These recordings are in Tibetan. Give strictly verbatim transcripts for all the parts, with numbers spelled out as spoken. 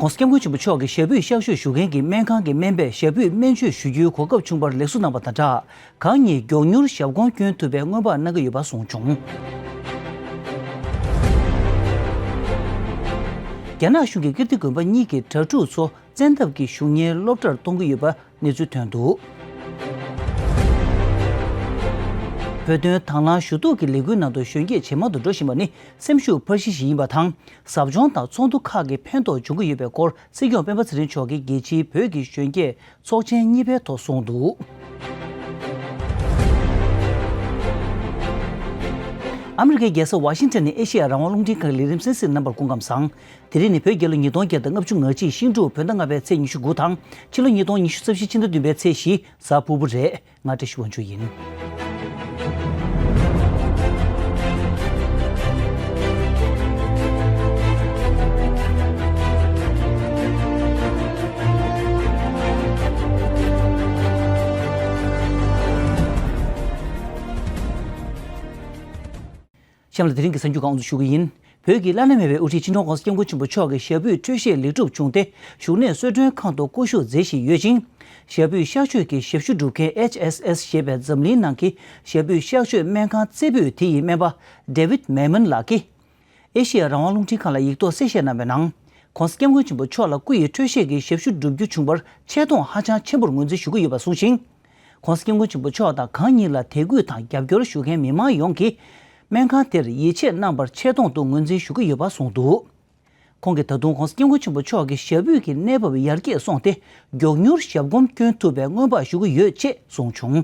༸གོང་ས་༸སྐྱབས་མགོན་ཆེན་པོ་མཆོག་གིས་ཞབས་པུས་གཤག་བཅོས་ཞུ་མཁན་གྱི་སྨན་ཁང་གི་སྨན་པས་ཞབས་པུས་སྨན་བཅོས་ཞུ་རྒྱུའི་གོ་སྐབས་བྱུང་བར་ལེགས་སོ་གནང་བ་དང་སྦྲགས། གང་ཉིད་མགྱོགས་མྱུར་ཞབས་གོང་བསྐྱོན་ཐུབ་པའི་སྔོན་དཔག་གནང་གི་ཡོད་པ་གསུངས་བྱུང་། རྒྱ་ནག་གཞུང་གིས་ཀིརྟི་དགོན་པ་གཉིས་ཀྱི་གྲྭ་ཕྲུག་ཚོ་བཙན་ཐབས་ཀྱིས་བཞུགས་གཉེར་སློབ་གྲྭར་གཏོང་གི་ཡོད་པ་གནས་ཚུལ་ཐོན་འདུག། བོད་དོན་དང་བླངས་ཞུ་གཏུག་གི་ལས་འགུལ་ནང་དུ་གཞོན་སྐྱེས་ཇེ་མང་དུ་འགྲོ་བཞིན་པ་ནི་སེམས་ཤུགས་འཕར་གཞི་ཞིག་ཡིན་པ་དང་། ཟབ་སྦྱོང་དང་ཚོགས་འདུ་ཁག་གི་ཕན་ཐོགས་འབྱུང་གི་ཡོད་པའི་སྐོར་སྲིད་སྐྱོང་སྤེན་པ་ཚེ་རིང་མཆོག་གིས་རྒྱལ་སྤྱིའི་བོད་ཀྱི་གཞོན་སྐྱེས་ཚོགས་ཆེན་གཉིས་པའི་ཐོག་གསུངས་འདུག། ཨ་མི་རི་ཀའི་རྒྱལ་ས་ཝ་ཤིང་ཊོན་ནས་ཨེ་ཤེ་ཡ་རང་དབང་རླུང་འཕྲིན་ཁང་གི་ལས་རིམ་གསན་གཟིགས་རྣམ་པར་སྐུ་ཁམས་བཟང་། དེ་རིང་ནི་བོད་རྒྱལ་ལོ་ཉིས་སྟོང་བརྒྱ་དང་ལྔ་བཅུ་ང་གཅིག་ཤིང་འབྲུག་བོད་ཟླ་ལྔ་པའི་ཚེས་ཉི་ཤུ་དགུ་དང་ཕྱི་ལོ་ཉིས་སྟོང་ཉི་ཤུ་རྩ་བཞི་ཕྱི་ཟླ་བདུན་པའི་ཚེས་བཞི་གཟའ་ཕུར་བུ་རེད། ང་བཀྲ་ཤིས་དབང་ཕྱུག་ཡིན། གཤམ་ལ་དེ་རིང་གི་གསར་འགྱུར་ཁག་དབུ་འཛུགས་ཞུ་གི་ཡིན། བོད་ཀྱི་བླ་ན་མེད་པའི་དབུ་ཁྲིད་སྤྱི་ནོར་༸གོང་ས་༸སྐྱབས་མགོན་ཆེན་པོ་མཆོག་གི་ཞབས་པུས་འཕྲོད་བཞེས་ལེགས་གྲུབ་བྱུང་སྟེ་བཞུགས་གནས་གསོལ་མགྲོན་ཁང་དུ་སྐུ་བཞུགས་མཛད་བཞིན་ཡོད་ཅིང་། ཞབས་པུས་གཤག་བཅོས་ཀྱི་ཞབས་ཞུ་སྒྲུབ་མཁན་ཨེཆ་ཨེས་ཨེས་ཞེས་པའི་འཛམ་གླིང་ནང་གི་ཞབས་པུས་གཤག་བཅོས་སྨན་ཁང་རྩེ་ཕུད་དེ་ཡི་སྨན་པ་David Maimon་ལགས་ཀྱིས། ཨེ་ཤེ་ཡ་རང་དབང་རླུང་འཕྲིན་ཁང་ལ་ཡིག་ཐོག་གསལ་བཤད་གནང་བའི་ནང་། ༸གོང་ས་༸སྐྱབས་མགོན་ཆེན་པོ་མཆོག་ལ་སྐུ་ཡི་འཕྲོད་བཞེས་ཀྱི་ཞབས་ཞུ་བསྒྲུབ་རྒྱུ་བྱུང་བར་ཆེ་མཐོང་ཧ་ཅང་ཆེན་པོར་ངོས་འཛིན་ཞུ་གི་ཡོད་པ་གསུངས་ཤིང་། ༸གོང་ས་༸སྐྱབས་མགོན་ཆེན་པོ་མཆོག་དང་གང་ཉིད་ལ་དད་གུས་དང་རྒྱབ་སྐྱོར་ཞུ་མཁན་མི་མང་ཡོངས་ཀྱིས། སྨན་ཁང་དེར་ཡིད་ཆེས་གནང་བར་ཆེ་མཐོང་དུ་ངོས་འཛིན་ཞུ་གི་ཡོད་པ་གསུངས་འདུག། ཁོང་གིས་ད་དུང་༸གོང་ས་༸སྐྱབས་མགོན་ཆེན་པོ་མཆོག་གི་ཞབས་པུས་ཀྱི་གནས་བབ་ཡར་རྒྱས་སོང་སྟེ། མགྱོགས་མྱུར་ཞབས་གོམ་བསྐྱོན་ཐུབ་པའི་སྔོན་དཔག་ཞུ་གི་ཡོད་ཅེས་གསུངས་བྱུང་།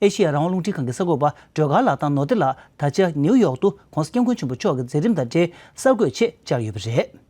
ཨེ་ཤེ་ཡ་རང་དབང་རླུང་འཕྲིན་ཁང་གི་གསར་འགོད་པ་སྒྲོལ་དཀར་ལགས་དང་ནོར་བདེ་ལགས་ད་ཆ་ནིའུ་ཡོག་ཏུ་༸གོང་ས་༸སྐྱབས་མགོན་ཆེན་པོ་མཆོག་གི་མཛད་རིམ་དང་འབྲེལ་གསར་འགོད་ཆེད་བཅར་ཡོད་པ་རེད།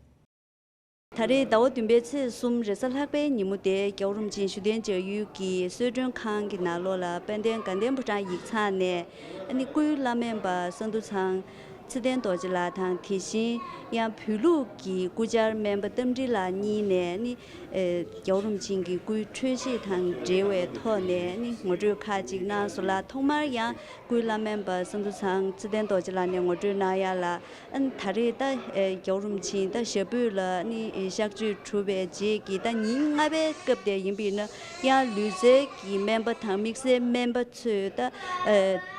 ད་རེས་ཟླ་བ་བདུན་པའི་ཚེས་གསུམ་རེས་གཟའ་ལྷག་པའི་ཉིན་མོ་དེ་རྒྱལ་བ་རིན་པོ་ཆེ་བཞུགས་གདན་འཇགས་ཡུལ་གྱི་གསོལ་མགྲོན་ཁང་གི་ནང་ལོགས་ལ་དཔལ་ལྡན་དགའ་ལྡན་ཕོ་བྲང་ཡིག་ཚང་ནས་ཨ་ནི་སྐུའི་བླ་སྨན་པ་ས་འདུ་ཚང་ཚེ་བརྟན་རྡོ་རྗེ་ལགས་དང་། དེ་བཞིན་ཡང་བོད་ལུགས་ཀྱི་སྐུ་བཅར་སྨན་པ་རྟ་མགྲིན་ལགས་གཉིས་ནས་ནི། ཨེ། རྒྱལ་བ་རིན་པོ་ཆེ་གི་སྐུའི་འཕྲོད་བཞེས་དང་འབྲེལ་བའི་ཐོག་ནས་ནི་ངོ་སྤྲོད་ཁག་ཅིག་གནང་སོང་ལ། ཐོག་མར་ཡང་སྐུའི་བླ་སྨན་པ་ས་འདུ་ཚང་ཚེ་བརྟན་རྡོ་རྗེ་ལགས་ནས་ངོ་སྤྲོད་གནང་ཡ་ལ། ཨ་ནི་ད་རེས་ད་ཨེ་རྒྱལ་བ་རིན་པོ་ཆེ་ད་ཞབས་པུས་ལ་ནི་གཤག་བཅོས་གྲུབ་པའི་རྗེས་ཀྱི་ད་ཉིན་ལྔ་པའི་སྐབས་དེ་ཡིན་པས་ན། ཡང་ལུས་རྩལ་གྱི་སྨན་པ་དང་དམིགས་བསལ་སྨན་པ་ཚོས་ད་ཨ་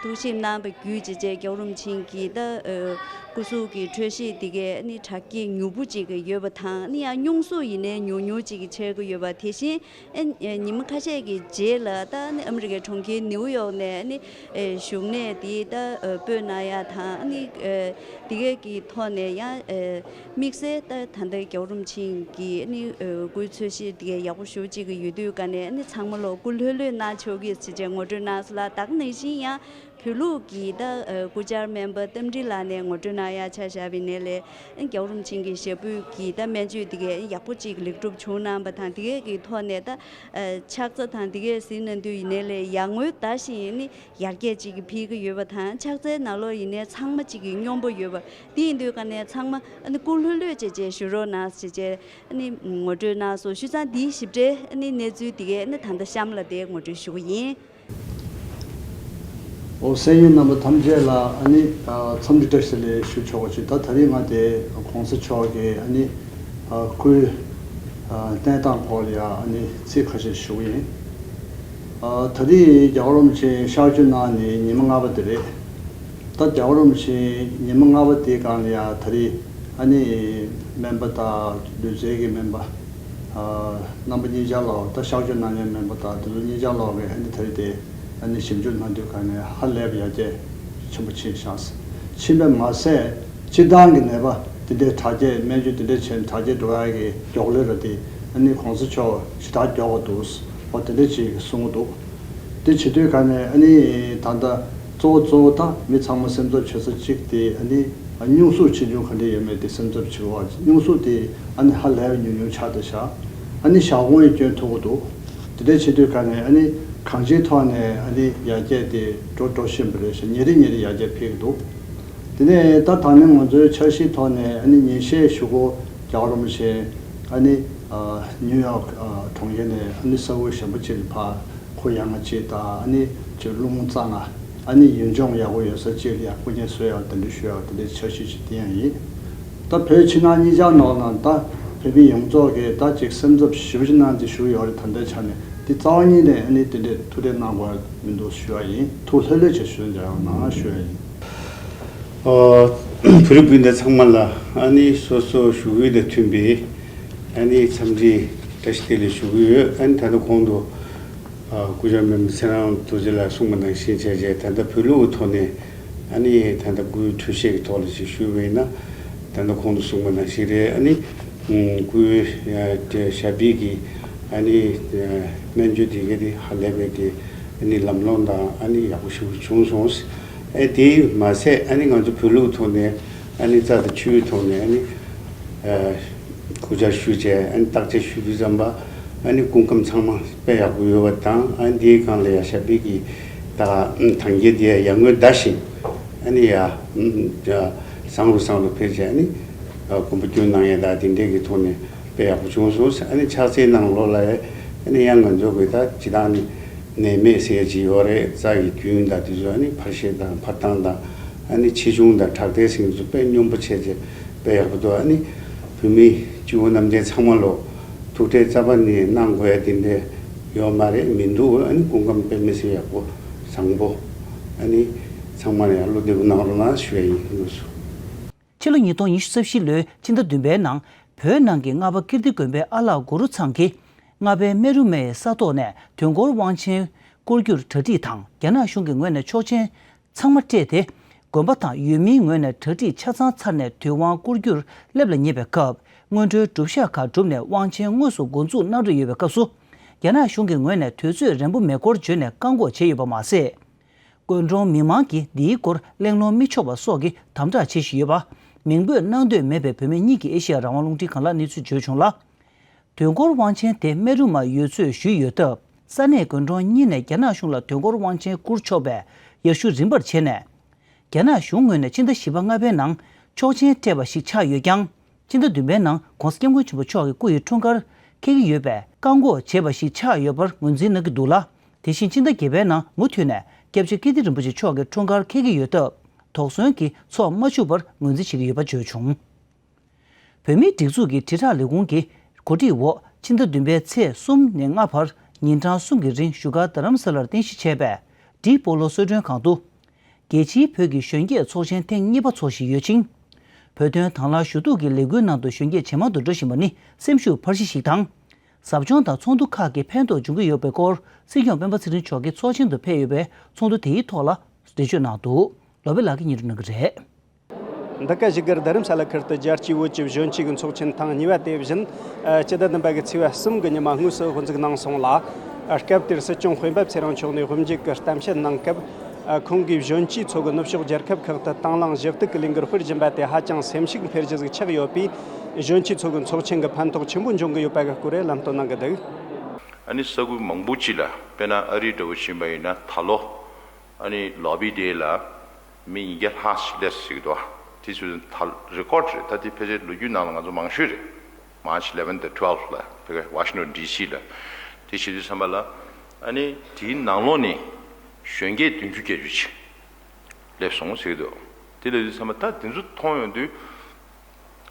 ཐུགས་ཞིབ་གནང་བ་བརྒྱུད་བྱས་བྱས་རྒྱལ་བ་རིན་པོ་ཆེ་གི་ད་ཨ་སྐུ་གཟུགས་ཀྱི་འཕྲོད་བཞེས་འདི་གའི་ནི་དྲག་སྐྱེད་མྱུར་པོ་ཅིག་ཡོད་པ་དང་། ནི་ཡང་སྙུང་གཟུགས་ཡིན་ནའི་ཉུང་ཉུང་ཅིག་ཆགས་ཀྱི་ཡོད་པ། དེ་བཞིན་ཨ་ཉི་མ་ཁ་ཤས་ཀྱི་རྗེས་ལ་ད་ནི་ཨ་མི་རི་ཀའི་གྲོང་ཁྱེར་ནིའུ་ཡོག་ནས་ནི་ཨ་བཞུགས་གནས་དེ་ད་ཨ་སྤོས་གནང་ཡ་དང་། ནི་ཨ་འདི་གའི་གི་ཐོག་ནས་ཡང་ཨ་དམིགས་བསལ་ད་ད་ལྟ་རྒྱལ་བ་རིན་པོ་ཆེ་གི་ནི་ཨ་སྐུའི་འཚོ་གཞིས་དེ་གའི་ཡག་པོ་ཞེ་པོ་ཅིག་ཡོད་དུས་ཀ་ནས་ནི་ཚང་མ་ལོ་སྐུ་ལྷོད་ལྷོད་གནང་ཆོག་གི་ཟེར་བྱས་ངོ་སྤྲོད་གནང་སོང་ལ། ད་ག་ནང་བཞིན་ཡང་བོད་ལུགས་ཀྱི་ད་ཨ་སྐུ་བཅར་སྨན་པ་རྟ་མགྲིན་ལགས་ནས་ངོ་སྤྲོད་གནང་ཡ་ཆ་བཞག་པ་ཡིན་ནའི་ལས། རྒྱལ་བ་རིན་པོ་ཆེ་གི་ཞབས་པུས་ཀྱི་ད་སྨན་བཅོས་དེ་གའི་ཡག་པོ་ཅིག་ལེགས་གྲུབ་བྱུང་གནང་བ་དང་། དེ་གའི་གི་ཐོག་ནས་ད་ཨ་ཕྱག་འཚལ་དང་དེ་གའི་གཟིགས་གནང་དུས་ཡིན་ནའི་ལས་ཡར་ངོའི་ཟླ་བཞིན་ནི་ཡར་རྒྱས་ཅིག་གི་ཕེབས་ཀྱི་ཡོད་པ་དང་། ཕྱག་འཚལ་ནང་ལོགས་ཡིན་ནའི་ཚང་མ་ཅིག་གི་སྙོམས་པོ་ཡོད་པ། དེ་ཡིན་དུས་ཀ་ནས་ཚང་མ་ཨ་ནི་སྐུ་ལྷོད་ལྷོད་བྱས་བྱས་བཞུགས་རོགས་གནང་ཟེར་བྱས་ཨ་ནི་ངོ་སྤྲོད་གནང་སོང་། བྱས་ཙང་འདིའི་ཞིབ་ཕྲའི་ཨ་ནི་གནས་ཚུལ་དེ་གའི་ཨ་ནི་ད་ལྟ་གཤམ་ལ་དེ་ངོ་སྤྲོད་ཞུ་གི་ཡིན། ཨོ། གསན་མཁན་རྣམ་པ་ཐམས་ཅད་ལ་ཨ་ནི་ཨ་འཚམས་འདྲི་བཀྲ་ཤིས་བདེ་ལེགས་ཞུ་ཆོག་པ་ཅིག་ད་ད་རེས་ང་དེ་༸གོང་ས་མཆོག་གི་ཨ་ནི་ཨ་སྐུའི་ཨ་གནས་སྟངས་སྐོར་ལ་ཡ་ཨ་ནི་ཚིག་ཁ་ཤས་ཞུ་གི་ཡིན། ཨ་ད་རེས་རྒྱལ་བ་རིན་པོ་ཆེ་གཤགས་བཅོས་གནང་ནས་ཉི་མ་ལྔ་པ་དེ་རེད། ད་རྒྱལ་བ་རིན་པོ་ཆེ་ཉི་མ་ལྔ་པ་དེའི་སྒང་ལ་ཡ་ད་རེས་ཨ་ནི་སྨན་པ་དང་ལུས་རྩལ་གྱི་སྨན་པ་ཨ་རྣམ་པ་གཉིས་ཆར་ལོག་ད་གཤགས་བཅོས་གནང་མཁན་སྨན་པ་དང་དེ་ཚོ་གཉིས་ཆར་ལོག་གིས་ཨ་ནི་ད་རེས་དེ་ཨ་ནི་ཞིབ་འཇུག་གནང་དུས་ག་ནས་ཧ་ལས་པའི་ཡར་རྒྱས་ཆེན་པོ་ཕྱིན་ཤག་ཕྱིན་པས་མ་ཟད་སྤྱིར་བཏང་གི་ནད་པ་དེ་འདྲའི་དྲག་སྐྱེད་སྨན་བཅོས་དེ་འདྲའི་བྱས་ནས་དྲག་སྐྱེད་འགྲོ་ཡ་གི་མགྱོགས་ལས་ར་དེ་ཨ་ནི་༸གོང་ས་མཆོག་ཞེ་དྲག་མགྱོགས་པ་འདུག་འོ་དེ་འདྲ་ཅིག་གསུང་གི་འདུག་དེ་བྱེད་དུས་ག་ནས་ཨ་ནི་ད་ལྟ་གཙོ་བོ་གཙོ་བོ་ད་མི་ཚང་མ་སེམས་འཚབ་བྱེད་ས་གཅིག་དེ་ཨ་ནི་སྙུང་གཟུགས་ཆེ་ཆུང་ག་འདྲ་ཡོད་མེད་དེ་སེམས་འཚབ་བྱེད་དགོས། སྙུང་གཟུགས་དེ་ཨ་ནི་ཧ་ལས་པའི་ཉུང་ཉུང་ཆགས་བསྡད་ཤག་ཨ་ནི་ཞག་གུང་ཡང་བསྐྱོན་ཐུབ་ཀྱི་འདུག་དེ་འདྲ་བྱེད་དུས་ག་ནས་ཨ་ནི་གང་ཅིའི་ཐོག་ནས་ཨ་ནི་ཡར་རྒྱས་དེ་འགྲོ་འགྲོ་བཞིན་པ་རེད་ཤག་ཉིན་རེ་ཉིན་རེ་ཡར་རྒྱས་འཕེལ་གྱི་འདུག་དེ་ནས་ད་ད་ནི་ང་ཚོའི་འཆར་གཞིའི་ཐོག་ནས་ཨ་ནི་ཉིན་ཤས་གཞུག་གུ་རྒྱལ་བ་རིན་པོ་ཆེ་ཨ་ནི་ཨ་ནིའུ་ཡོག་ཨ་གྲོང་ཁྱེར་ནས་ཨ་ནི་ས་ཁུལ་གཞན་པ་ཅིག་ལ་ཕར་ཁོ་ཡ་ང་ཅིག་དང་ཨ་ནི་ཅིག་རླུང་རྩ་ང་ཨ་ནི་ཡུལ་ལྗོངས་ཡག་པོ་ཡོད་ས་ཅིག་ལ་ཡ་སྐུ་ཉིད་གསོལ་ཡག་གདན་འདྲེན་ཞུ་ཡག་དེ་འདྲའི་འཆར་གཞི་ཅིག་དེ་ཡང་ཡིན། ད་བོད་ཕྱི་ནང་གཉིས་ཆར་ནང་ལ་ད་ བོད་མི་ཡོངས་རྫོགས་ཀྱིས་ད་ཅིག་སེམས་འཚབ་ཞེ་པོ་ཅིག་གནང་རྗེས་ཞུ་ཡོད་རེད། ད་ལྟའི་ཆ་ནས་འདི་རྩ་བ་ཉིད་ནས་ཨ་ནི་དེ་འདྲས་ཐུགས་ཁྲལ་གནང་དགོས་མི་འདུག་ཞུ་བ་ཡིན། ཐུགས་ལྷོད་ལྷོད་བྱས་ཞུ་འཇགས་གནང་ཞུ་བ་ཡིན། ཨ། བོད་རིགས་སྤུན་ཟླ་ཚང་མ་ལ་ཨ་ནི་སོ་སོ་ཞུ་སྐུལ་དང་མཐུན་པའི་ཨ་ནི་འཚམས་འདྲི་བཀྲ་ཤིས་བདེ་ལེགས་ཞུ་གི་ཡོད། ཨ་ནི་ད་ལྟ་གོང་དུ་ཨ་སྐུ་ཞབས་སྨན་པ་ཚེ་རིང་རྡོ་རྗེ་ལགས་གསུངས་པ་ནང་བཞིན་བྱས་རྗེས་ད་ལྟ་བོད་ལུགས་ཀྱི་ཐོག་ནས་ཨ་ནི་ད་ལྟ་སྐུའི་འཕྲོད་བཞེས་ཀྱི་ཐོག་ལ་ཅིག་ཞུས་པ་ཡིན་ན། ད་ལྟ་གོང་དུ་གསུངས་པ་ནང་བཞིན་རེད། ཨ་ནི་སྐུའི་ཞབས་པད་ཀྱི་ཨ་ནི་སྨན་བཅོས་དེ་ག་དེ་ཧ་ལས་པའི་གི་ཨ་ནི་ལམ་ལྷོང་དང་ཨ་ནི་ཡག་པོ་ཞིག་བྱུང་སོང་། ཨ་དེ་མ་ཟད་ཨ་ནི་ང་ཚོ་བོད་ལུགས་ཐོག་ནས་ཨ་ནི་རྩ་དང་ཆུའི་ཐོག་ནས་ཨ་ནི་ཨ་སྐུ་བཅར་ཞུས་བྱས་ཨ་ནི་བརྟག་དཔྱད་ཞུས་དུས་ཙམ་པ་ཨ་ནི་སྐུ་ཁམས་ཚང་མ་དཔེ་ཡག་པོ་ཡོད་པ་དང་། ཨ་ནི་དེའི་སྒང་ལ་ཡ་ཞབས་པད་ཀྱི་ད་ཐང་རྒྱལ་དེ་ཡ་ཡར་ངོའི་ཟླ་བཞིན་ཨ་ནི་ཡ་བཟང་རུ་བཟང་རུ་འཕེལ་བྱས་ཨ་ནི་དགོན་པ་བསྐྱོད་གནང་ཡས་དང་དེ་འདྲས་ཀྱི་ཐོག་ནས་དཔེ་ཡག་པོ་བྱུང་སོང་། ཨ་ནི་ཕྱག་འཚལ་ནང་ལོགས་ལ་ཡ་ཨ་ནི་ཡང་ང་ཚོ་གི་ད་ཇི་ལྟར་ནི་ནད་མེད་ཟེར་ཡ་ཅིག་ཡོད་རེད། རྩ་ཡི་རྒྱུན་དང་དེ་ཚོ་ཨ་ནི་འཕར་ཤད་དང་འཕར་སྟངས་དང་ཨ་ནི་ཆེ་ཆུང་དང་དྲག་དལ་ཟེར་མཁན་ཚོ་དཔེ་སྙོམས་པོ་བྱས་བྱས་དཔེ་ཡག་པོ་འདུག་ཨ་ནི་བོད་མི་སྤྱི་བོ་གནམ་བསྟན་ཚང་མ་ལོ་ཐུགས་ཁྲལ་རྩ་བ་ནས་གནང་དགོས་ཡ་དེ་འདྲ་ཡོད་མ་རེད། མི་འདུག་ཨ་ནི་སྐུ་ཁམས་དཔེ་མི་སྲིད་ཡག་པོ་བཟང་པོ། ཨ་ནི་ཚང་མ་ལ་ཡང་བློ་བདེ་པོ་གནང་རོགས་གནང་ཞུ་ཡ་ཡིན། ལགས་སོ། ཕྱི་ལོ་ཉིས་སྟོང་ཉི་ཤུ་རྩ་བཞི་ལོའི་ཕྱི་ཟླ་བདུན་པའི་ནང་བོད་ནང་གི་རྔ་པ་ཀིརྟི་དགོན་པའི་ཨ་ལགས་གུ་རུ་ཚང་གིས་རྔ་པའི་རྨེ་རུ་མའི་ས་ཐོག་ནས་དུས་འཁོར་དབང་ཆེན་བསྐུར་རྒྱུར་གྲ་སྒྲིག་དང་། རྒྱ་ནག་གཞུང་གི་ངོས་ནས་ཆོག་མཆན་ཚང་མ་སྤྲད་དེ། དགོན་པ་དང་ཡུལ་མིའི་ངོས་ནས་གྲ་སྒྲིག་ཆ་ཚང་ཚར་ནས་དུས་དབང་བསྐུར་རྒྱུར་སླེབས་ལ་ཉེ་བའི་སྐབས། སྔོན་འགྲོའི་སྒྲུབ་བཞག་ཁག་གྲུབ་ནས་དབང་ཆེན་དངོས་སུ་འགོ་འཛུགས་གནང་གྲབས་ཡོད་པའི་སྐབས་སུ། རྒྱ་ནག་གཞུང་གི་ངོས་ནས་དུས་ཚོད་རན་པོ་མེད་སྐོར་བརྗོད་ནས་བཀག་འགོག་བྱས་ཡོད་པ་མ་ཟད། དགོན་གྲོང་མི་མང་གིས་འདིའི་སྐོར་གླེང་སློང་མི་ཆོག་པ་སོགས་ཀྱི་དམ་དྲག་བྱེད་བཞིན་ཡོད་པ། མིང་འབོད་གནང་འདོད་མེད་པའི་བོད་མི་གཉིས་ཀྱིས་ཨེ་ཤེ་ཡ་རང་དབང་རླུང་འཕྲིན་ཁང་ལ་གནས་ཚུལ་བརྗོད་བྱུང་ལ། དུས་འཁོར་དབང་ཆེན་དེ་རྨེ་རུ་མ་ཡོད་ཚོད་ཞུས་ཡོད་སྟབས། ས་གནས་དགོན་གྲོང་གཉིས་ནས་རྒྱ་ནག་གཞུང་ལ་དུས་འཁོར་དབང་ཆེན་བསྐུར་ཆོག་པའི་ཡར་ཞུ་རིམ་པར་བྱས་ནས། རྒྱ་ནག་གཞུང་ངོས་ནས་ཕྱི་ཟླ་བཞི་པ་ལྔ་པའི་ནང་ཆོག་མཆན་སྤྲད་པ་ཞིག་ཆགས་ཡོད་ཀྱང་། ཕྱི་ཟླ་བདུན་པའི་ནང་༧གོང་ས་༧སྐྱབས་མགོན་ཆེན་པོ་མཆོག་གི་སྐུ་ཡི་འཁྲུངས་སྐར་འཁེལ་གྱི་ཡོད་པས། བཀག་འགོག་བྱས་པ་ཞིག་ཆགས་ཡོད་པར་ངོས་འཛིན་གནང་གི་འདུག་ལ། དེ་བཞིན་ཕྱི་ཟླ་བརྒྱད་པའི་ནང་མུ་མཐུད་ནས་སྐྱབས་རྗེ་ཀིརྟི་རིན་པོ་ཆེ་མཆོག་གི་འཁྲུངས་སྐར་འཁེལ་གྱི་ཡོད་སྟབས། དོགས་ཟོན་གྱི་ཚོགས་མ་འཆུགས་པར་ངོས་འཛིན་བྱེད་ཀྱི་ཡོད་པ་བརྗོད་བྱུང་། བོད་མིའི་སྒྲིག་འཛུགས་ཀྱི་དྲིལ་བསྒྲགས་ལས་ཁུངས་ཀྱི་གོ་སྒྲིག་འོག་ཕྱི་ཟླ་བདུན་པའི་ཚེས་གསུམ་ནས་ལྔ་བར་ཉིན་གྲངས་གསུམ་གྱི་རིང་བཞུགས་སྒར་རྡ་རམ་ས་ལར་རྟེན་གཞི་བྱས་པའི་ཌི་སྤོ་ལོ་གསོལ་མགྲོན་ཁང་དུ། རྒྱལ་སྤྱིའི་བོད་ཀྱི་གཞོན་སྐྱེས་ཚོགས་ཆེན་ཐེངས་གཉིས་པ་འཚོགས་བཞིན་ཡོད་ཅིང་། བོད་དོན་དང་བླངས་ཞུ་གཏུག་གི་ལས་འགུལ་ནང་དུ་གཞོན་སྐྱེས་ཇེ་མང་དུ་འགྲོ་བཞིན་པ་ནི་སེམས་ཤུགས་འཕར་གཞི་ཞིག་དང་། ཟབ་སྦྱོང་དང་ཚོགས་འདུ་ཁག་གི་ཕན་ཐོགས་འབྱུང་གི་ཡོད་པའི་སྐོར། སྲིད་སྐྱོང་སྤེན་པ་ཚེ་རིང་མཆོག་གིས་ཚོགས་ཆེན་དུ་ཕེབས་ཡོད་པའི་ཚོགས་འདུ་དེའི་ཐོག་ལ་འགྲེལ་བརྗོད་གནང་འདུག་ལོ་པཎ་ལགས་ཀྱིས་སྙན་སྒྲོན་གནང་གི་རེད། འདི་ག་བཞུགས་སྒར་རྡ་རམ་ས་ལ་ཁུལ་དུ་རྒྱལ་སྤྱིའི་བོད་ཀྱི་གཞོན་སྐྱེས་ཀྱི་ཚོགས་ཆེན་ཐེངས་གཉིས་པ་དེ་བཞིན། སྤྱི་ཟླ་བདུན་པ་གི་ཚེས་པ་གསུམ་གྱི་ཉི་མ་དངོས་སུ་དབུ་འཛུགས་གནང་སོང་ལ། སྐབས་དེར་སྲིད་སྐྱོང་སྤེན་པ་ཚེ་རིང་མཆོག་ནས་དབུ་འབྱེད་ཀྱི་གཏམ་བཤད་གནང་སྐབས། ཁོང་གིས་གཞོན་སྐྱེས་ཚོ་གི་ནུབ་ཕྱོགས་རྒྱལ་ཁབ་ཁག་ཏུ་དང་བླངས་ཞུ་གཏུག་གི་ལས་འགུལ་སྤེལ་བཞིན་པ་དེ་ཧ་ཅང་སེམས་ཤུགས་འཕེར་རྒྱུ་ཟིག་ཆགས་ཡོད་པས། གཞོན་སྐྱེས་ཚོ་གི་ཚོགས་ཆེན་གྱི་ཕན་ཐོགས་ཆེན་པོ་འབྱུང་གི་ཡོད་པ་གི་སྐོར་ལམ་སྟོན་གནང་གི་འདུག་ཨ་ནི་ས་ཁུལ་མང་པོ་ཅིག་ལ་དཔེར་ན་ཨ་རི་འདྲ་བོ་ཕྱིན་པ་ཡིན་ན་ད་ལོ། ཨ་ནི་ལོ་བི་ཌེ་ལ་མི་ཉིས་བརྒྱ་ལྷག་ཞིག་སླེབས་ཟེར་གྱི་འདུག་དེ་ཚོ་ད་རེ་ཀོཌ་རེད། ད་དེ་ཕལ་ཆེར་ལོ་རྒྱུས་ནང་ལ་ང་ཚོ་མང་ཤོས་རེད། March eleven དང་twelve ལ་བོད་ཀྱི་Washington D C ལ་དེ་བྱེད་དུས་ཙམ་པ་ལ་ཨ་ནི་དེའི་ནང་ལོགས་ནས་གཞོན་སྐྱེས་བདུན་ཅུ་བརྒྱད་ཅུ་ཅིག་སླེབས་སོང་ཟེར་གྱི་འདུག་དེ་སླེབས་དུས་ཙམ་པ་ད་དེ་ཚོ་མཐོང་ཡོང་དུས།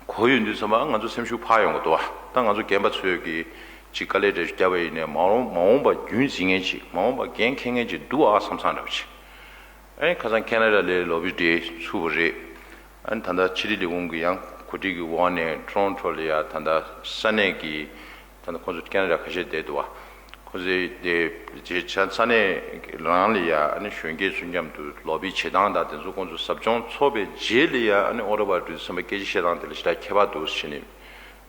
གོ་ཡོང་དུས་ཙམ་པ་ང་ཚོ་སེམས་ཤུགས་འཕར་ཡོང་གི་འདུག་བ། ད་ང་ཚོ་རྒན་པ་ཚོས་ཀྱི་ཅིག་དཀའ་ལས་འདྲ་ཞིག་བརྒྱབ་པ་ཡིན་ནའི་མ་འོངས་མ་འོངས་པ་རྒྱུན་འཛིན་མཁན་ཅིག་མ་འོངས་པ་འགན་འཁྱེར་མཁན་ཅིག་འདུག་ཨ་བསམ་བསམ་འདྲ་པོ་ཅིག་ཨ་ནི་ཁ་སང་ཁེ་ན་ཌ་ལ་ལོ་བི་ཌེ་ཚུགས་པ་རེད། ཨ་ནི་ད་ལྟ་ཕྱི་དྲིལ་ལས་ཁུངས་ཀྱི་ཡང་གོ་སྒྲིག་གི་འོག་ནས་ཊོ་རོན་ཊོ་ལ་ཡ་ད་ལྟ་ས་གནས་ཀྱི་ད་ལྟ་ཁོང་ཚོ་ཁེ་ན་ཌ་ཁ་ཤས་བསྡད་འདུག་བ། ཁོང་ཚོའི་དེ་རྗེས་ཆ་ས་གནས་རང་ལ་ཡ་ཨ་ནི་གཞོན་སྐྱེས་ཚོ་མཉམ་དུ་ལོ་བི་བྱེད་སྟངས་དང་དེ་ཚོ་ཁོང་ཚོ་ཟབ་སྦྱོང་ཚོགས་པའི་རྗེས་ལ་ཡ་ཨ་ནི་ཨོ་ཊོ་བྷ་ཡོ་གྲི་ཚོ་ཚང་མ་སྐད་ཆ་བཤད་སྟངས་དེ་ལ་ཞེ་དྲག་ཁྱད་པར་འདུག་ཟེར་ནས་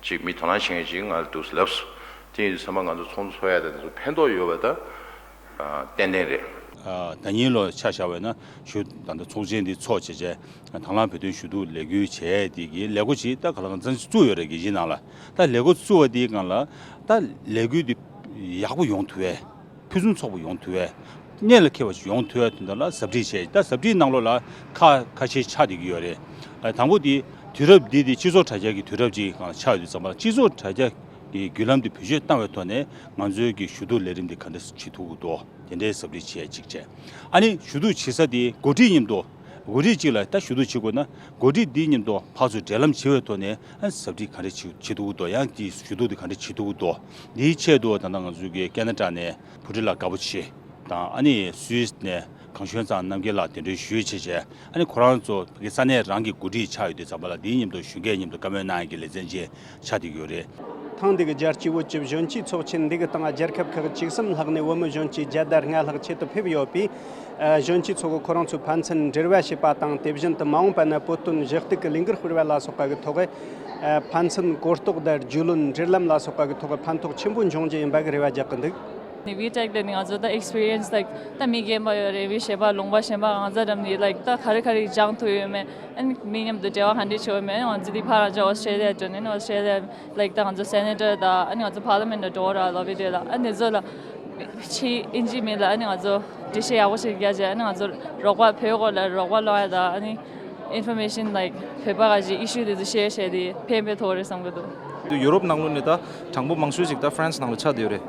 ཅིག་མི་དོ་སྣང་བྱེད་མཁན་ཅིག་ང་ལ་འདུག་ལབ་སོང་། དེ་ཡིན་དུས་ཚང་མ་ང་ཚོ་ཚོགས་འདུ་ཚོགས་ཡ་དང་དེ་ཚོ་ཕན་ཐོགས་ཡོད་པ་ད་ཏན་ཏན་རེད། ད་ཉིན་ལོ་ཆ་བཞག་པ་ཡིན་ན་ཞུ་ད་ལྟ་ཚོགས་ཆེན་འདི་ཚོགས་བྱས་བྱས་དང་བླངས་བོད་དོན་ཞུ་གཏུག་ལས་འགུལ་བྱས་དེ་གི་ལས་འགོ་ཅིག་ད་ག་ལ་གང་འཚམ་ཞིག་བཙུགས་ཡོད་རེད། རྒྱལ་སྤྱིའི་ནང་ལ་ད་ལས་འགོ་བཙུགས་པ་དེའི་སྒང་ལ་ད་ལས་འགུལ་འདི་ཡག་པོ་ཡོང་ཐུབ་པས། ཕུན་སུམ་ཚོགས་པ་ཡོང་ཐུབ་པས། གནད་ལ་འཁེལ་བ་ཞིག་ཡོང་ཐུབ་པའི་དོན་དག་ལ་ཟབ་ཁྲིད་བྱས། ད་ཟབ་ཁྲིད་ནང་ལོགས་ལ་ཁག་ཁ་ཤས་ཆགས་བསྡད་ཀྱི་ཡོད་རེད། དང་པོ་དེ་དུས་རབས་འདི་དེ་སྤྱི་ཚོགས་དྲ་རྒྱ་གི་དུས་རབས་ཅིག་ཆགས་ཡོད་དུས་ཙམ་པ་ལ་སྤྱི་ཚོགས་དྲ་རྒྱ་གི་བརྒྱུད་ལམ་དེ་བེད་སྤྱོད་བཏང་བའི་ཐོག་ནས་ང་ཚོའི་གི་ཞུ་གཏུག་ལས་རིམ་འདི་ག་འདྲ་བྱེད་ཐུབ་ཀྱི་འདུག་དེ་འདྲའི་ཟབ་ཁྲིད་བྱས་གཅིག་བྱས། ཨ་ནི་ཞུ་གཏུག་བྱེད་ས་དེ་འགོ་ཁྲིད་མཉམ་དུ་ འགོ་ཁྲིད་ཅིག་ལ་ད་ཞུ་གཏུག་བྱེད་དགོས་ན། འགོ་ཁྲིད་འདིའི་མཉམ་དུ་ཕར་ཚུར་འབྲེལ་ལམ་བྱེད་པའི་ཐོག་ནས་ཨ་ཟབ་ཁྲིད་ག་འདྲ་བྱེད་བྱེད་ཐུབ་ཀྱི་འདུག་ཡང་དེའི་ཞུ་གཏུག་དེ་ག་འདྲ་བྱེད་ཐུབ་ཀྱི་འདུག་འདིའི་ཆེད་དུ་ད་ལྟ་ང་ཚོ་གི་ཁེ་ན་ཌ་ནས་བུ་ཁྲིད་ལགས་དཀར་པོ་ཆེ་དང་། ཨ་ནི་སུད་སི་ནས་གངས་ལྗོངས་ཚང་རྣམ་རྒྱལ་ལགས་གདན་འདྲེན་ཞུས་བྱས་བྱས། ཨ་ནི་ཁོ་རང་ཚོ་གི་ས་གནས་རང་གི་འགོ་ཁྲིད་ཆགས་ཡོད་དུས་ཙམ་པ་ལ། འདིའི་མཉམ་དུ་གཞོན་སྐྱེས་མཉམ་དུ་བཀའ་མོལ་གནང་ཡག་གི་ལེ་ཚན་ཅིག་ཆགས་བསྡད་ཡོད་རེད། ཐེངས་འདི་གི་རྒྱལ་སྤྱིའི་བོད་ཀྱི་གཞོན་སྐྱེས་ཚོགས་ཆེན་འདི་གི་སྟེང་རྒྱལ་ཁབ་ཁག་བཅུ་གསུམ་ལྷག་ནས་བོད་མི་གཞོན་སྐྱེས་བརྒྱ་དང་ལྔ་ལྷག་ཆེད་དུ་ཕེབས་ཡོད་པས། ཨ། གཞོན་སྐྱེས་ཚོ་གི་ཁོ་རང་ཚོའི་ཕན་ཚུན་འབྲེལ་བ་བྱེད་པ་དང་། དེ་བཞིན་དུ་མ་འོངས་པ་ན་བོད་དོན་ཞུ་གཏུག་གི་ལས་འགུལ་སྤེལ་བ་ལ་སོགས་པ་གི་ཐོག་གི་ཨ། ཕན་ཚུན་གོ་རྟོགས་དང་རྒྱུས་ལོན་འབྲེལ་ལམ་ལ་སོགས་པ་གི་ཐོག་གི་ཕན་ཐོགས་ཆེན་པོ་འབྱུང་རྒྱུ་ཡིན་པ་གི་རེ་བ་རྒྱག་གི་འདུག We take the ང་ཚོ་ད་experience, like, ད་མི་རྒན་པ་ཡོད་རེད། མི་བྱེད་པ་ལུང་པ་གཞན་པ་གང་ཟག་འདྲ་མིན་ལ་ད་ག་རེ་ག་རེ་སྦྱང་ཐུབ་ཡོད་མེད། ཨ་ནི་མི་མཉམ་དུ་འབྲེལ་བ་ག་འདྲ་བྱེད་ཡོད་མེད། ཨ་ནི་ང་ཚོ་འདི་ཕར་རང་ཅག་ཨོ་སི་ཊེ་ལི་ཡ་འགྲོ་ནས། ཨ་ནི་ཨོ་སི་ཊེ་ལི་ཡ་like ད་ང་ཚོ་སེ་ནེ་ཊར་དང་། ཨ་ནི་ང་ཚོ་པར་ལི་མེན་ཊ་འགྲོ་ར་ལོ་བི་ཌེ་ལ། ཨ་ནི་ཚོ་ལ་ཕྱི་ཨིན་ཇི་མི་ལ་ཨ་ནི་ང་ཚོ་འགྲེལ་བཤད་ཡག་པོ་ཞིག་རྒྱག་བྱས། ཨ་ནི་ང་ཚོ་རོགས་པ་བོད་སྐོར་ལ་རོགས་པ་སློང་ཡ་དང་། ཨ་ནི་ཨིན་ཕོར་མེ་ཤན་like བོད་པ་ག་ཅིག་ཨི་ཤུ་དེ་ཚོ་ཤེར་བྱས་ཏེ་ཕན་པའི་ཐོག་རེད་བསམ་གི་འདུག་དུ་ཡུ་རོབ་ནང་ལོགས་ནས་ད་གྲངས་འབོར་མང་ཤོས་ཤིག་ད་ཧྥ་རན་སི་ནང་ལ་ཆགས་བསྡད་ཡོད་རེད།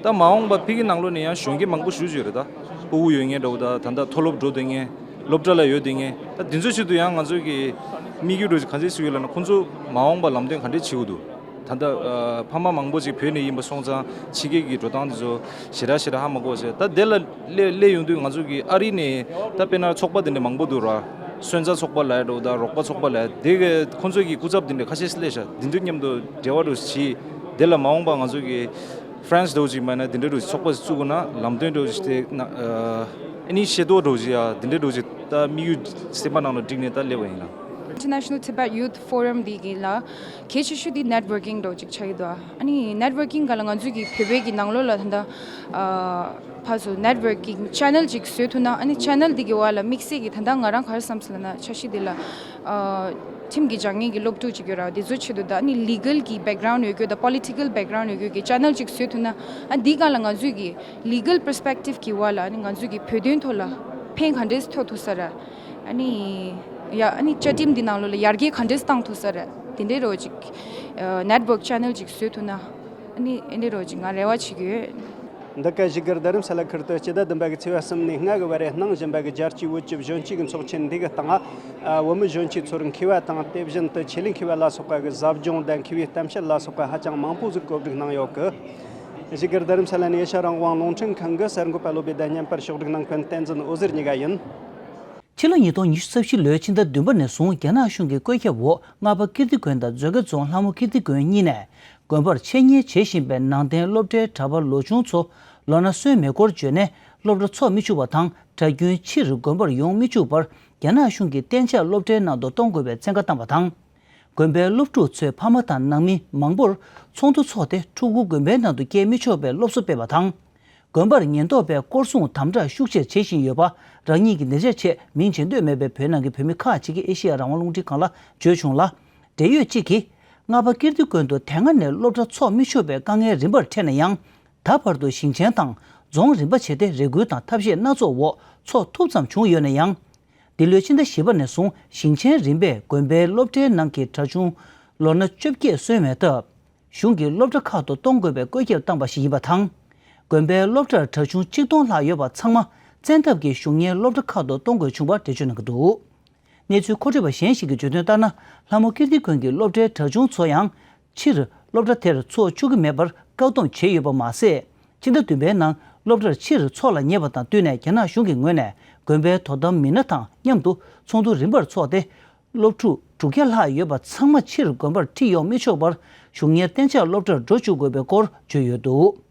ད་མ་འོངས་པ་ཕ་གི་ནང་ལོགས་ནས་ཡང་གཞོན་སྐྱེས་མང་པོ་ཞེ་པོ་ཅིག་ཡོད་རེད། ད་སྤུ་གུ་ཡོད་མཁན་འདྲ་བོ་དང་། ད་ལྟ་མཐོ་སློབ་འགྲོ་བསྡད་མཁན། སློབ་གྲྭ་ལ་ཡོད་བསྡད་མཁན། ད་དེ་ཚོའི་ཆེད་དུ་ཡང་ང་ཚོ་གི་དམིགས་ཡུལ་འདྲ་བོ་ཅིག་ག་འདྲ་བཟུང་ཡོད་ལབ་ན། ཁོང་ཚོ་མ་འོངས་པ་ལམ་སྟོན་ག་འདྲ་བྱེད་དགོས་འདུག་ད་ལྟ་ཨ་ཕ་མ་མང་པོ་ཅིག་བོད་ནས་ཡིན་པ་སོང་ཙང་། ཕྱི་རྒྱལ་གྱི་འགྲོ་སྟངས་དེ་ཚོ་ཞེ་དྲག་ཞེ་དྲག་ཧ་མ་གོ་བྱས། ད་དེ་ལ་སླེབས་སླེབས་ཡོང་དུས་ང་ཚོ་གི་ཨ་རི་ནས་ད་དཔེར་ན་ཚོགས་པ་དེ་འདྲ་མང་པོ་འདུག་ར། སོན་རྩ་ཚོགས་པ་ལབ་ཡ་འདྲ་བོ་དང་། རོགས་པ་ཚོགས་པ་ལབ་ཡ། དེ་གི་ཁོང་ཚོ་གི་སྐུ་ཚབ་དེ་འདྲ་ཁ་ཤས་སླེབས་ཤག་དེ་འདྲ་མཉམ་དུ་འབྲེལ་བ་འདྲ་བོ་བྱས། དེ་ལ་མ་འོངས་པ་ང་ཚོ་གི་ཧྥ་རན་སི་འདྲ་བོ་ཅིག་མ་ན་དེ་འདྲ་འདྲ་བོ་ཅིག་ཚོགས་པ་ཅིག་བཙུགས་དགོས་ན། ལམ་སྟོན་འདྲ་བོ་ཅིག་དེ་ན་ཨ་ནི་ཤེས་རྟོགས་འདྲ་བོ་ཅིག་ཡ་དེ་འདྲ་འདྲ་བོ་ཅིག་ད་དམིགས་ཡུལ་སེམས་པ་ནང་ལ་བསྒྲིགས་ནས་ད་སླེབས་པ་ཡིན་ལ། International Tibet Youth Forum འདི་གི་ལ་གལ་ཆེ་ཤོས་དེ་networking འདྲ་བོ་ཅིག་ཆགས་ཀྱི་འདུག་ཨ་ནི་networking ག་ལ་ང་ཚོའི་གི་བོད་པའི་གི་ནང་ལོགས་ལ་ད་ལྟ་ཨ་ཕར་ཚུར་networking channel ཅིག་བཟོས་ཐུབ་ན། ཨ་ནི་channel འདི་གི་བར་ལ་དམིགས་བསལ་གྱི་ད་ལྟ་ང་རང་ག་རེ་བསམ་སོང་ལབ་ན། འཆར་གཞི་འདི་ལ་ཨ་ཁྲིམས་ཀྱི་སྦྱང་མཁན་གྱི་སློབ་ཕྲུག་ཅིག་ཡོད་ར། དེ་ཚོའི་ཆེད་དུ་ད་ཨ་ནི་legal གི་background ཡོད་རྒྱུ་དང་། political background ཡོད་རྒྱུ་གི་channel ཅིག་བཟོས་ཐུབ་ན། ཨ་འདི་སྒང་ལ་ང་ཚོའི་གི་legal perspective གི་བར་ལ་ཨ་ནི་ང་ཚོའི་གི་བོད་དོན་ཐོག་ལ་ཕན་ག་འདྲས་ཐོགས་ཐུབ་ས་ར། ཨ་ནི་ཡ་ཨ་ནི་བཅའ་ཁྲིམས་འདི་ནང་ལོགས་ལ་ཡར་རྒྱས་ག་འདྲས་བཏང་ཐུབ་ས་ར། དེ་འདྲས་རོ་ཅིག་ཨ་network channel ཅིག་བཟོས་ཐུབ་ན། ཨ་ནི་ཨེ་འདྲས་རོ་ཅིག་ང་རེ་བ་བྱེད་ཀྱི་ཡོད། འདི་ག་བཞུགས་སྒར་རྡ་རམ་ས་ལ་ཁུལ་དུ་སྤྱི་ཟླ་བདུན་པ་གི་ཚེས་པ་གསུམ་ནས་ལྔ་གི་བར་གནང་བཞིན་པ་གི་རྒྱལ་སྤྱིའི་བོད་ཀྱི་གཞོན་སྐྱེས་ཀྱི་ཚོགས་ཆེན་འདི་གི་སྟེང་། ཨ་བོད་མི་གཞོན་སྐྱེས་ཚོར་མཁས་པ་དང་། དེ་བཞིན་དུ་ཆེད་ལས་མཁས་པ་ལ་སོགས་པ་གི་ཟབ་སྦྱོང་དང་མཁས་པའི་གཏམ་བཤད་ལ་སོགས་པ་ཧ་ཅང་མང་པོ་ཟིག་གོ་སྒྲིག་གནང་ཡོད་གི། བཞུགས་སྒར་རྡ་རམ་ས་ལ་ནས་ཨེ་ཤ་རང་དབང་རླུང་འཕྲིན་ཁང་གི་གསར་འགོད་པ་བློ་བདེ་དང་བརྙན་པར་ཕྱོགས་སྒྲིག་གནང་མཁན་བསྟན་འཛིན་འོད་ཟེར་གཉིས་ཀ་ཡིན། ཕྱི་ལོ་ཉིས་སྟོང་ཉི་ཤུ་རྩ་བཞི་ལོའི་ཕྱི་ཟླ་བདུན་པ་ནས་བཟུང་རྒྱ་ནག་གཞུང་གིས་བཀོད་ཁྱབ་འོག་རྔ་པ་ཀིརྟི་དགོན་དང་མཛོད་དགེ་རྫོང་ལྷ་མོ་ཀིརྟི་དགོན་གཉིས་ནས་དགོན་པར་འཆད་ཉན་བྱེད་བཞིན་པའི་ནང་བསྟན་སློབ་གྲྭའི་གྲྭ་པ་ལོ་ཆུང་ཚོ་ལོ་ན་སོན་མེད་སྐོར་བརྗོད་ནས་སློབ་གྲྭ་འཚོགས་མི་ཆོག་པ་དང་། གྲྭ་རྒྱུན་ཕྱིར་དགོན་པར་ཡོང་མི་ཆོག་པར་རྒྱ་ནག་གཞུང་གིས་གཏན་འཇགས་སློབ་གྲྭའི་ནང་དུ་གཏོང་དགོས་པའི་བཙན་བཀའ་བཏང་བ་དང་། དགོན་པའི་སློབ་ཕྲུག་ཚོའི་ཕ་མ་དང་ནང་མི་མང་པོར་ཚོགས་འདུ་འཚོགས་ཏེ་ཕྲུ་གུ་དགོན་པའི་ནང་དུ་སྐྱེལ་མི་ཆོག་པའི་སློབ་གསོ་སྤེལ་བ་དང་། དགོན་པར་ཉེན་རྟོག་པས་སྐོར་སྲུང་དམ་དྲག་ཤུགས་ཆེར་བྱེད་བཞིན་ཡོད་པ། རང་ཉིད་ཀྱི་ཉེ་ཆར་ཆེད་མིང་བརྗོད་འདོད་མེད་པའི་བོད་ནང་གི་བོད་མི་ཁག་ཅིག་གིས་ཨེ་ཤེ་ཡ་རང་དབང་རླུང་འཕྲིན་ཁང་ལ་བརྗོད་བྱུང་ལ། འབྲེལ་ཡོད་ཅིག་གིས་རྔ་པ་ཀིརྟི་དགོན་དུ་དེ་སྔ་ནས་སློབ་གྲྭ་འཚོགས་མི་ཆོག་པའི་དཀའ་ངལ་རིམ་པར་འཕྲད་ན་ཡང་། ད་བར་དུ་ཞིང་ཆེན་དང་རྫོང་རིམ་པ་བྱས་ཏེ་རེ་སྐུལ་དང་ཐབས་ཤེས་སྣ་ཚོགས་འོག་འཚོགས་ཐུབ་ཙམ་བྱུང་ཡོད་ན་ཡང་། འདི་ལོའི་ཕྱི་ཟླ་བཞི་པ་ནས་བཟུང་ཞིང་ཆེན་རིམ་པས་དགོན་པའི་སློབ་གྲྭའི་ནང་གི་གྲྭ་ཆུང་ལོ་ན་བཅོ་བརྒྱད་སོན་མེད་སྟབས། གཞུང་གིས་སློབ་གྲྭ་ཁག་ཏུ་གཏོང་དགོས་པའི་བཀོད་ཁྱབ་བཏང་བ་ཞིག་ཡིན་པ་དང་། དགོན་པའི་སློབ་གྲྭར་གྲྭ་ཆུང་གཅིག་སྟོང་ལྷག་ཡོད་པ་ཚང་མ་བཙན་ཐབས་ཀྱིས་གཞུང་གཉེར་སློབ་གྲྭ་ཁག་ཏུ་གཏོང་དགོས་བྱུང་བ་འགྲེལ་བརྗོད་གནང་གི་འདུག་གནས་ཚུལ་མཁོ་སྤྲོད་པ་གཞན་ཞིག་གིས་བརྗོད་དོན་ལྟར་ན། ལྷ་མོ་ཀིརྟི་དགོན་གྱི་སློབ་གྲྭའི་གྲྭ་ཆུང་ཚོ་ཡང་ཕྱིར་སློབ་གྲྭ་དེར་འཚོགས་བཅུག་གི་མེད་པར་བཀག་སྡོམ་བྱས་ཡོད་པ་མ་ཟད། ཕྱི་ཟླ་བདུན་པའི་ནང་སློབ་གྲྭར་ཕྱིར་འཚོགས་ལ་ཉེ་བ་དང་བསྟུན་ནས་རྒྱ་ནག་གཞུང་གི་ངོས་ནས་དགོན་པའི་དོ་དམ་མི་སྣ་དང་མཉམ་དུ་ཚོགས་འདུ་རིམ་པར་འཚོགས་ཏེ། སློབ་ཕྲུག་དྲུག་བརྒྱ་ལྷག་ཡོད་པ་ཚང་མ་ཕྱིར་དགོན་པར་ཁྲིད་ཡོང་མི་ཆོག་པར་གཞུང་གཉེར་གཏན་འཇགས་སློབ་གྲྭར་འགྲོ་བཅུག་དགོས་པའི་སྐོར་བརྗོད་ཡོད་འདུག་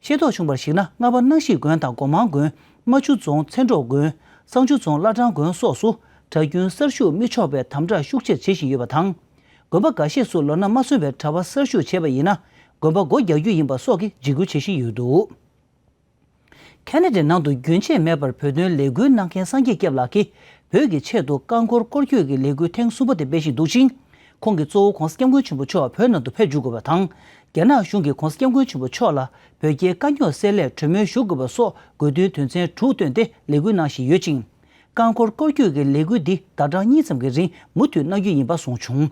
ཤེས་རྟོགས་བྱུང་བར་གཞིགས་ན། རྔ་པ་སྣང་ཞིག་དགོན་དང་སྒོ་མང་དགོན། རྨ་ཆུ་རྫོང་མཚན་སྒྲོག་དགོན། བསང་ཆུ་རྫོང་བླ་བྲང་དགོན་སོགས་སུ་གྲྭ་རྒྱུན་གསར་ཞུགས་མི་ཆོག་པའི་དམ་དྲག་ཤུགས་ཆེར་བྱེད་བཞིན་ཡོད་པ་དང་། དགོན་པ་འགའ་ཤས་སུ་ལོ་ན་མ་སོན་པའི་གྲྭ་པ་གསར་ཞུགས་བྱས་པ་ཡིན་ན། དགོན་པ་སྒོ་རྒྱག་རྒྱུ་ཡིན་པ་སོགས་ཀྱི་འཇིགས་སྐུལ་བྱེད་བཞིན་ཡོད་འདུག་ཁེ་ན་ཌའི་ནང་དུ་རྒྱུན་ཆད་མེད་པར་བོད་དོན་ལས་འགུལ་གནང་མཁན་སངས་རྒྱས་སྐྱབས་ལགས་ཀྱིས། བོད་ཀྱི་ཆེད་དུ་རྐང་འཁོར་སྐོར་སྐྱོད་ཀྱི་ལས་འགུལ་ཐེངས་གསུམ་པ་དེ་སྤེལ་བཞིན་འདུག་ཅིང་། ཁོང་གིས་གཙོ་བོ་༧གོང་ས་༧སྐྱབས་མགོན་ཆེན་པོ་མཆོག་བོད་ནང་དུ་ཕེབས་འཇུག་དགོས་པ་དང་། རྒྱ་ནག་གཞུང་གིས་༧གོང་ས་༧སྐྱབས་མགོན་ཆེན་པོ་མཆོག་ལ་བོད་རྒྱའི་དཀའ་རྙོག་སེལ་སླད་གྲོས་མོལ་ཞུ་དགོས་པ་སོགས་དགོས་འདུན་དོན་ཚན་དྲུག་བཏོན་ཏེ་ལས་འགུལ་གནང་བཞིན་ཡོད་ཅིང་། རྐང་འཁོར་སྐོར་སྐྱོད་ཀྱི་ལས་འགུལ་འདི་ཟླ་གྲངས་གཉིས་ཙམ་གྱི་རིང་མུ་མཐུད་གནང་རྒྱུ་ཡིན་པ་གསུངས་བྱུང་།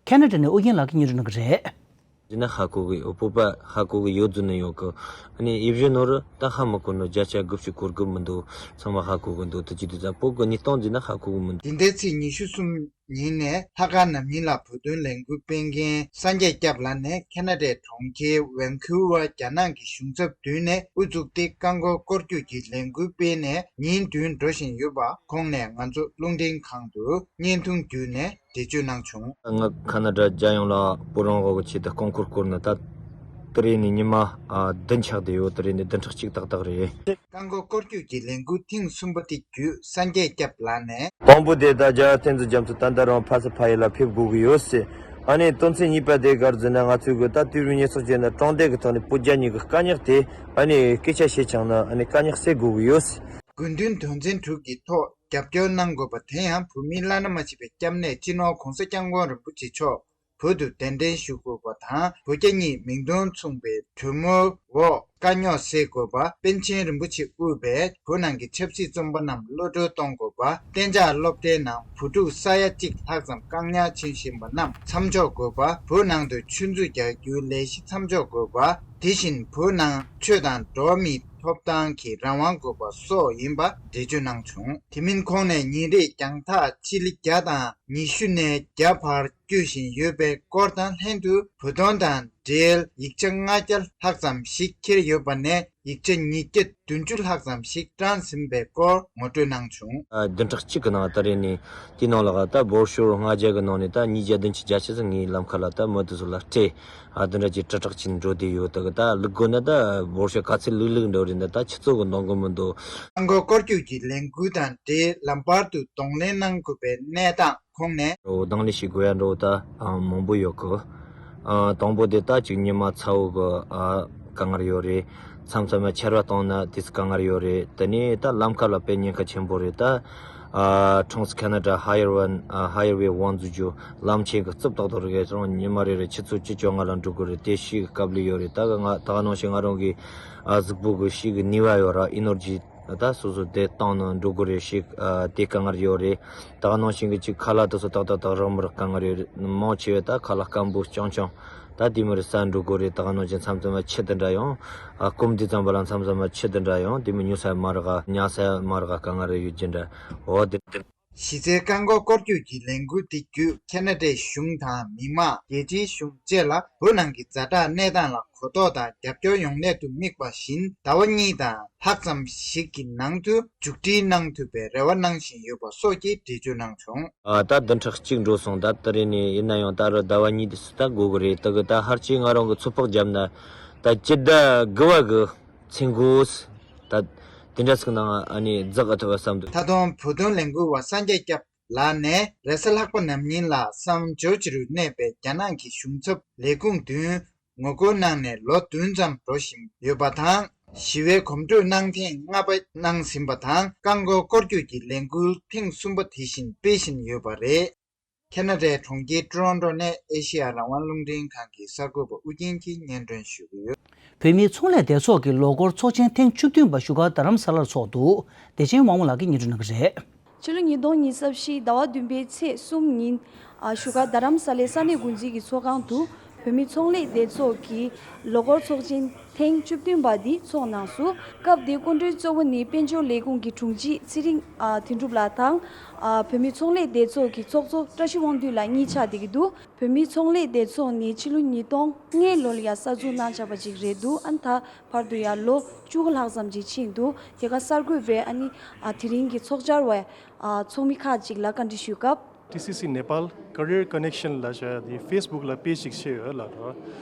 ཁེ་ན་ཌ་ནས་ཨོ་རྒྱན་ལགས་ཀྱིས་སྙན་སྒྲོན་གནང་གི་རེད། ཟེར་ན་ཧ་གོ་གི་ཡོད། བོད་པ་ཧ་གོ་གི་ཡོད་རྫུན་ནི་ཡོད་གི། ཨ་ནི་ཡིབ་བཞི་ནོར་ད་ཧ་མི་གོ་ནོ་བརྒྱ་ཆ་དགུ་བཅུ་གོ་དགུ་མི་འདུག། ཚང་མ་ཧ་གོ་གི་འདུག། དུ་ཅི་དུ་ཙམ་བོད་གི་གནས་སྟངས་ཟེར་ན་ཧ་གོ་གི་མི་འདུག། དེ་འདྲའི་ཚེས་ཉི་ཤུ་གསུམ་ཉིན་ནས་ལྷག་དཀར་ནམ་ཉིན་ལ་བོད་དོན་ལས་འགུལ་སྤེལ་མཁན་སངས་རྒྱས་སྐྱབས་ལགས་ནས་ཁེ་ན་ཌའི་གྲོང་ཁྱེར་ཝན་ཁུ་ཝར་རྒྱ་ནག་གི་གཞུང་ཚབ་མདུན་ནས་དབུ་བཙུགས་ཏེ་རྐང་འཁོར་སྐོར་སྐྱོད་ཀྱི་ལས་འགུལ་སྤེལ་ནས་ཉིན་བདུན་འགྲོ་བཞིན་ཡོད་པ་ཁོང་ནས་ང་ཚོ་རླུང་འཕྲིན་ཁང་དུ་བརྙན་ཐུང་བརྒྱུད་ནས་འགྲེལ་བརྗོད་གནང་བྱུང་། ང་ཁ་ན་ཌ་རྒྱལ་ཡོངས་ལ་བོད་རང་དབང་གི་ཆེད་དུ་རྐང་འཁོར་བསྐོར་ནས་ད་དེ་རིང་ནས་ཉི་མ་ཨ་བདུན་ཆགས་བསྡད་ཡོད། དེ་རིང་ནས་བདུན་ཕྲག་གཅིག་ཏག་ཏག་རེད། རྐང་འཁོར་སྐོར་སྐྱོད་ཀྱི་ལས་འགུལ་ཐེངས་གསུམ་པ་དེ་བརྒྱུད་སངས་རྒྱས་སྐྱབས་ལགས་ནས། དང་པོ་དེ་ད་རྒྱལ་བ་བསྟན་འཛིན་རྒྱ་མཚོ་ད་ལྟ་རང་ཕ་ས་ཕ་ཡུལ་ལ་ཕེབས་དགོས་ཀྱི་ཡོད་ཟེར། ཨ་ནི་དོན་ཚན་གཉིས་པ་དེ་ག་རེ་ཟེར་ན་ང་ཚོས་གི་ད་དུས་རབས་ཉེར་གཅིག་ཅན་ན་དྲང་བདེན་གྱི་ཐོག་ནས་བོད་རྒྱ་གཉིས་ཀྱི་དཀའ་རྙོག་དེ་ཨ་ནི་སྐད་ཆ་བཤད་བྱུང་ན་ཨ་ནི་དཀའ་རྙོག་སེལ་དགོས་ཀྱི་ཡོད་ཟེར། དགོས་འདུན་དོན་ཚན་དྲུག་གི་ཐོག་རྒྱབ་སྐྱོར་གནང་དགོས་པ་དེ་ཡང་བོད་མིའི་བླ་ན་མ་མཆིས་པའི་སྐྱབས་གནས་སྤྱི་ནོར་༧གོང་ས་༧སྐྱབས་མགོན་རིན་པོ་ཆེ་མཆོག་བོད་དུ་གདན་འདྲེན་ཞུ་དགོས་པ་དང་། བོད་རྒྱ་གཉིས་མིང་དོན་མཚུངས་པའི་གྲོས་མོལ་འོག་དཀའ་རྙོག་སེལ་དགོས་པ། པཎ་ཆེན་རིན་པོ་ཆེ་དབུས་པའི་བོད་ནང་གི་ཆབ་སྲིད་བཙོན་པ་རྣམས་གློད་གྲོལ་གཏོང་དགོས་པ། གཏན་འཇགས་སློབ་གྲྭའི་ནང་བུ་ཕྲུག་ས་ཡ་གཅིག་ལྷག་ཙམ་བཀག་ཉར་བྱེད་བཞིན་པ་རྣམས་མཚམས་འཇོག་དགོས་པ། བོད་ནང་དུ་ཆུ་མཛོད་རྒྱག་རྒྱུའི་ལས་གཞི་མཚམས་འཇོག་དགོས་པ། དེ་བཞིན་བོད་ནང་ཆོས་དང་འགྲོ་བ་མིའི་ཐོབ་ཐང་གི་རང་དབང་དགོས་པ་སོགས་ཡིན་པ་འགྲེལ་བརྗོད་གནང་བྱུང་། དེ་མིན་ཁོང་ནས་ཉིན་རེར་རྒྱང་ཐག་སྤྱི་ལེ་བརྒྱ་དང་ཉི་ཤུ་ནས་བརྒྱ་བར་སྐྱོད་བཞིན་ཡོད་པའི་སྐོར་དང་ལྷན་དུ་བོད་དོན་དང་འབྲེལ་ཡིག་ཆ་ལྔ་བརྒྱ་ལྷག་ཙམ་ཞིག་འཁྱེར་ཡོད་པ་ནས་ཡིག་ཆ་ཉིས་བརྒྱ་བདུན་ཅུ་ལྷག་ཙམ་ཞིག་བཀྲམ་ཟིན་པའི་སྐོར་ངོ་སྤྲོད་གནང་བྱུང་། ཨ། བདུན་ཕྲག་གཅིག་གི་ནང་ད་རེས་ནས་དེའི་ནང་ལ་ད་འབོར་ཤོག་ལྔ་བརྒྱ་གི་ནང་ནས་ད་ཉིས་བརྒྱ་བདུན་ཅུ་བརྒྱད་ཅུ་ཙམ་ངའི་ལམ་ཁ་ལ་ད་མི་དེ་ཚོ་ལ་སྤྲད། ཨ། དེ་འདྲ་ཅིག་དྲིལ་བསྒྲགས་ཅིག་འགྲོ་བསྡད་ཡོད། ད་གི་ད་བླུག་དགོས་ན་ད་འབོར་ཤོག་ག་ཚོད་བླུག་བླུག་འགྲོ་རེད། འདི་ད་ཆུ་ཚོད་གི་འདང་གི་མི་འདུག། རྐང་འཁོར་སྐོར་སྐྱོད་ཀྱི་ལས་འགུལ་དང་འབྲེལ་ལམ་བར་དུ་གདོང་ལེན་གནང་དགོས་པའི་གནས་སྟངས་ཁོང་ནས། འགྲོ་དང་ལེན་བྱེད་དགོས་ཡ་འགྲོ་ད་ཨ་མང་པོ་ཡོད་གི། ཨ། དང་པོ་དེ་ད་ཅིག་ཉི་མ་ཚ་བོ་གི་ཨ་དཀའ་ངལ་ཡོད་རེད། མཚམས་མཚམས་ཆར་པ་བཏང་ན་དེ་ཚོ་དཀའ་ངལ་ཡོད་རེད། དེ་ནས་ད་ལམ་ཁ་ལ་དཔེ་ཉེན་ཁ་ཆེན་པོ་རེད་ད། ཨ། Trans Canada Highway ཨ། Highway one འཛུགས་རྒྱུ་ལམ་ཆེན་གྱི་རྩིབ་ཏག་ཏག་རེད། ཁྱེད་རང་ཉི་མ་རེ་རེ་ཆུ་ཚོད་བཅུ་བཅོ་ལྔ་ལ་འགྲོ་དགོས་རེད། དེ་ཤི་གི་སྐབས་ལས་ཡོད་རེད། ད་གི་ང་ད་ག་ནང་བཞིན་ང་རང་གི་ཨ་གཟུགས་པོ་གི་ཤི་གི་ནུས་པ་ཡོད་ར། Energy ད་སོ་སོ་དེ་བཏང་ནས་འགྲོ་དགོས་རེད། ཤི་ཨ་དེ་དཀའ་ངལ་ཡོད་རེད། ད་ག་ནང་བཞིན་གི་ཅིག་ཁ་ལག་དེ་ཚོ་ཏག་ཏག་ཏག་རག་མི་རག་དཀའ་ངལ་ཡོད་རེད། མང་ཆེ་བས་ད་ཁ་ལག་སྐམ་པོ་རྐྱང་རྐྱང་ད་དེ་མི་རེ་ཟ་འགྲོ་དགོས་རེད། ད་ག་ནང་བཞིན་མཚམས་མཚམས་ལ་ཆུ་དེ་འདྲ་ཡང་ཨ་སྐོམ་དུས་ཙམ་པ་ལ་མཚམས་མཚམས་ལ་ཆུ་དེ་འདྲ་ཡང་དེ་མི་ཉོ་ས་མ་རག་ཉལ་ས་མ་རག་དཀའ་ངལ་རེ་ཡོད་ཀྱི་འདྲ། འོ་དེ། གཞི་རྩའི་རྐང་འཁོར་སྐོར་སྐྱོད་ཀྱི་ལས་འགུལ་འདི་བརྒྱུད་ཁེ་ན་ཌའི་གཞུང་དང་མི་དམངས་རྒྱལ་སྤྱིའི་གཞུང་བཅས་ལ་བོད་ནང་གི་ཛ་དྲག་གནས་སྟངས་ལ་གོ་རྟོགས་དང་རྒྱབ་སྐྱོར་ཡོང་སླད་དུ་དམིགས་པ་བཞིན་ཟླ་བ་གཉིས་དང་ལྷག་ཙམ་ཞིག་གི་ནང་དུ་མཇུག་སྒྲིལ་གནང་ཐུབ་པའི་རེ་བ་གནང་བཞིན་ཡོད་པ་སོགས་ཀྱི་འགྲེལ་བརྗོད་གནང་བྱུང་། ཨ། ད་བདུན་ཕྲག་གཅིག་འགྲོ་སོང་། ད་དེ་རིང་ནས་ཡིན་ན་ཡང་ད་རུང་ཟླ་བ་གཉིས་དེ་ཚོ་ད་འགོར་གི་རེད། ད་གི་ད་ཧར་ཅིག་ང་རང་གི་ཚོད་དཔག་བརྒྱབ་ན་ད་སྤྱི་ཟླ་དགུ་བ་གི་ཚེས་འགོ་ད་དེ་འདྲ་ཟིག་ནང་ཨ་ནི་འཛེག་གི་ཐུབ་པ་བསམ་འདུག། ད་དུང་བོད་དོན་ལས་འགུལ་བ་སངས་རྒྱས་སྐྱབས་ལགས་ནས་རེས་གཟའ་ལྷག་པ་ནམ་ཉིན་ལ་སམ་ཇོར་ཇི་རུ་གནས་པའི་རྒྱ་ནག་གི་གཞུང་ཚབ་ལས་ཁུངས་མདུན་ངོ་རྒོལ་གནང་ནས་ལོ་བདུན་ཙམ་འགྲོ་བཞིན་ཡོད་པ་དང་། ཞི་བའི་གོམ་བགྲོད་གནང་ཐེངས་ལྔ་པ་གནང་ཟིན་པ་དང་། རྐང་འཁོར་སྐོར་སྐྱོད་ཀྱི་ལས་འགུལ་ཐེངས་གསུམ་པ་དེ་བཞིན་སྤེལ་བཞིན་ཡོད་པ་རེད། ཁེ་ན་ཌའི་གྲོང་ཁྱེར་ཊོ་རོན་ཊོ་ནས་ཨེ་ཤེ་ཡ་རང་དབང་རླུང་འཕྲིན་ཁང་གི་གསར་འགོད་པ་ཨུ་རྒྱན་གྱིས་སྙན་སྒྲོན་ཞུ་གི་ཡོད། བོད་མིའི་ཚོང་ལས་སྡེ་ཚོགས་ཀྱི་ལོ་འཁོར་ཚོགས་ཆེན་ཐེངས་བཅུ་བདུན་པ་བཞུགས་སྒར་རྡ་རམ་ས་ལར་འཚོགས་འདུག། བདེ་ཆེན་དབང་མོ་ལགས་ཀྱིས་སྙན་སྒྲོན་གནང་གི་རེད། ཕྱི་ལོ་ཉིས་སྟོང་ཉི་ཤུ་རྩ་བཞི་ཟླ་བ་བདུན་པའི་ཚེས་གསུམ་ཉིན། ཨ། བཞུགས་སྒར་རྡ་རམ་ས་ལའི་ས་གནས་འགོ་འཛིན་གྱི་ཚོགས་ཁང་དུ་བོད་མི་ཚོང་ལས་སྡེ་ཚོགས་ཀྱི་ལོ་འཁོར་ཚོགས་ཆེན་ཐེངས་བཅུ་བདུན་པ་འདི་འཚོགས་གནང་སོང་། སྐབས་དེའི་སྐུ་མགྲོན་གཙོ་བོ་ནི་དཔལ་འབྱོར་ལས་ཁུངས་ཀྱི་དྲུང་ཆེ་ཚེ་རིང་། ཨ། དོན་གྲུབ་ལགས་དང་། ཨ། བོད་མི་ཚོང་ལས་སྡེ་ཚོགས་ཀྱི་ཚོགས་གཙོ་བཀྲ་ཤིས་དབང་འདུས་ལགས་གཉིས་ཆགས་བསྡད་ཀྱི་འདུག། བོད་མིའི་ཚོང་ལས་སྡེ་ཚོགས་ནི་ཕྱི་ལོ་ཉིས་སྟོང་ལྔའི་ལོ་ལ་ཡ་གསར་འཛུགས་གནང་བཞག་པ་ཅིག་རེད་འདུག། ཨ་ནི་ད་བར་དུ་ཡ་ལོ་བཅུ་ལྷག་ཙམ་ཅིག་ཕྱིན་འདུག། དེ་ག་གསར་འགོད་པས་ཨ་ནི། ཨ། དེ་རིང་གི་ཚོགས་བཅར་བའི། ཨ། ཚོགས་མི་ཁག་ཅིག་ལ་བཀའ་འདྲི་ཞུས་སྐབས། ཊི་སི་སི་ནེ་པཱལ་ཀ་རི་ཡར་ཀ་ནེག་ཤན་ལབ་བྱས་དེ་ཕེ་སི་བུག་ལ་པེ་ཇི་ཅིག་ཕྱེ་ཡོད་ལབ་འགྲོ།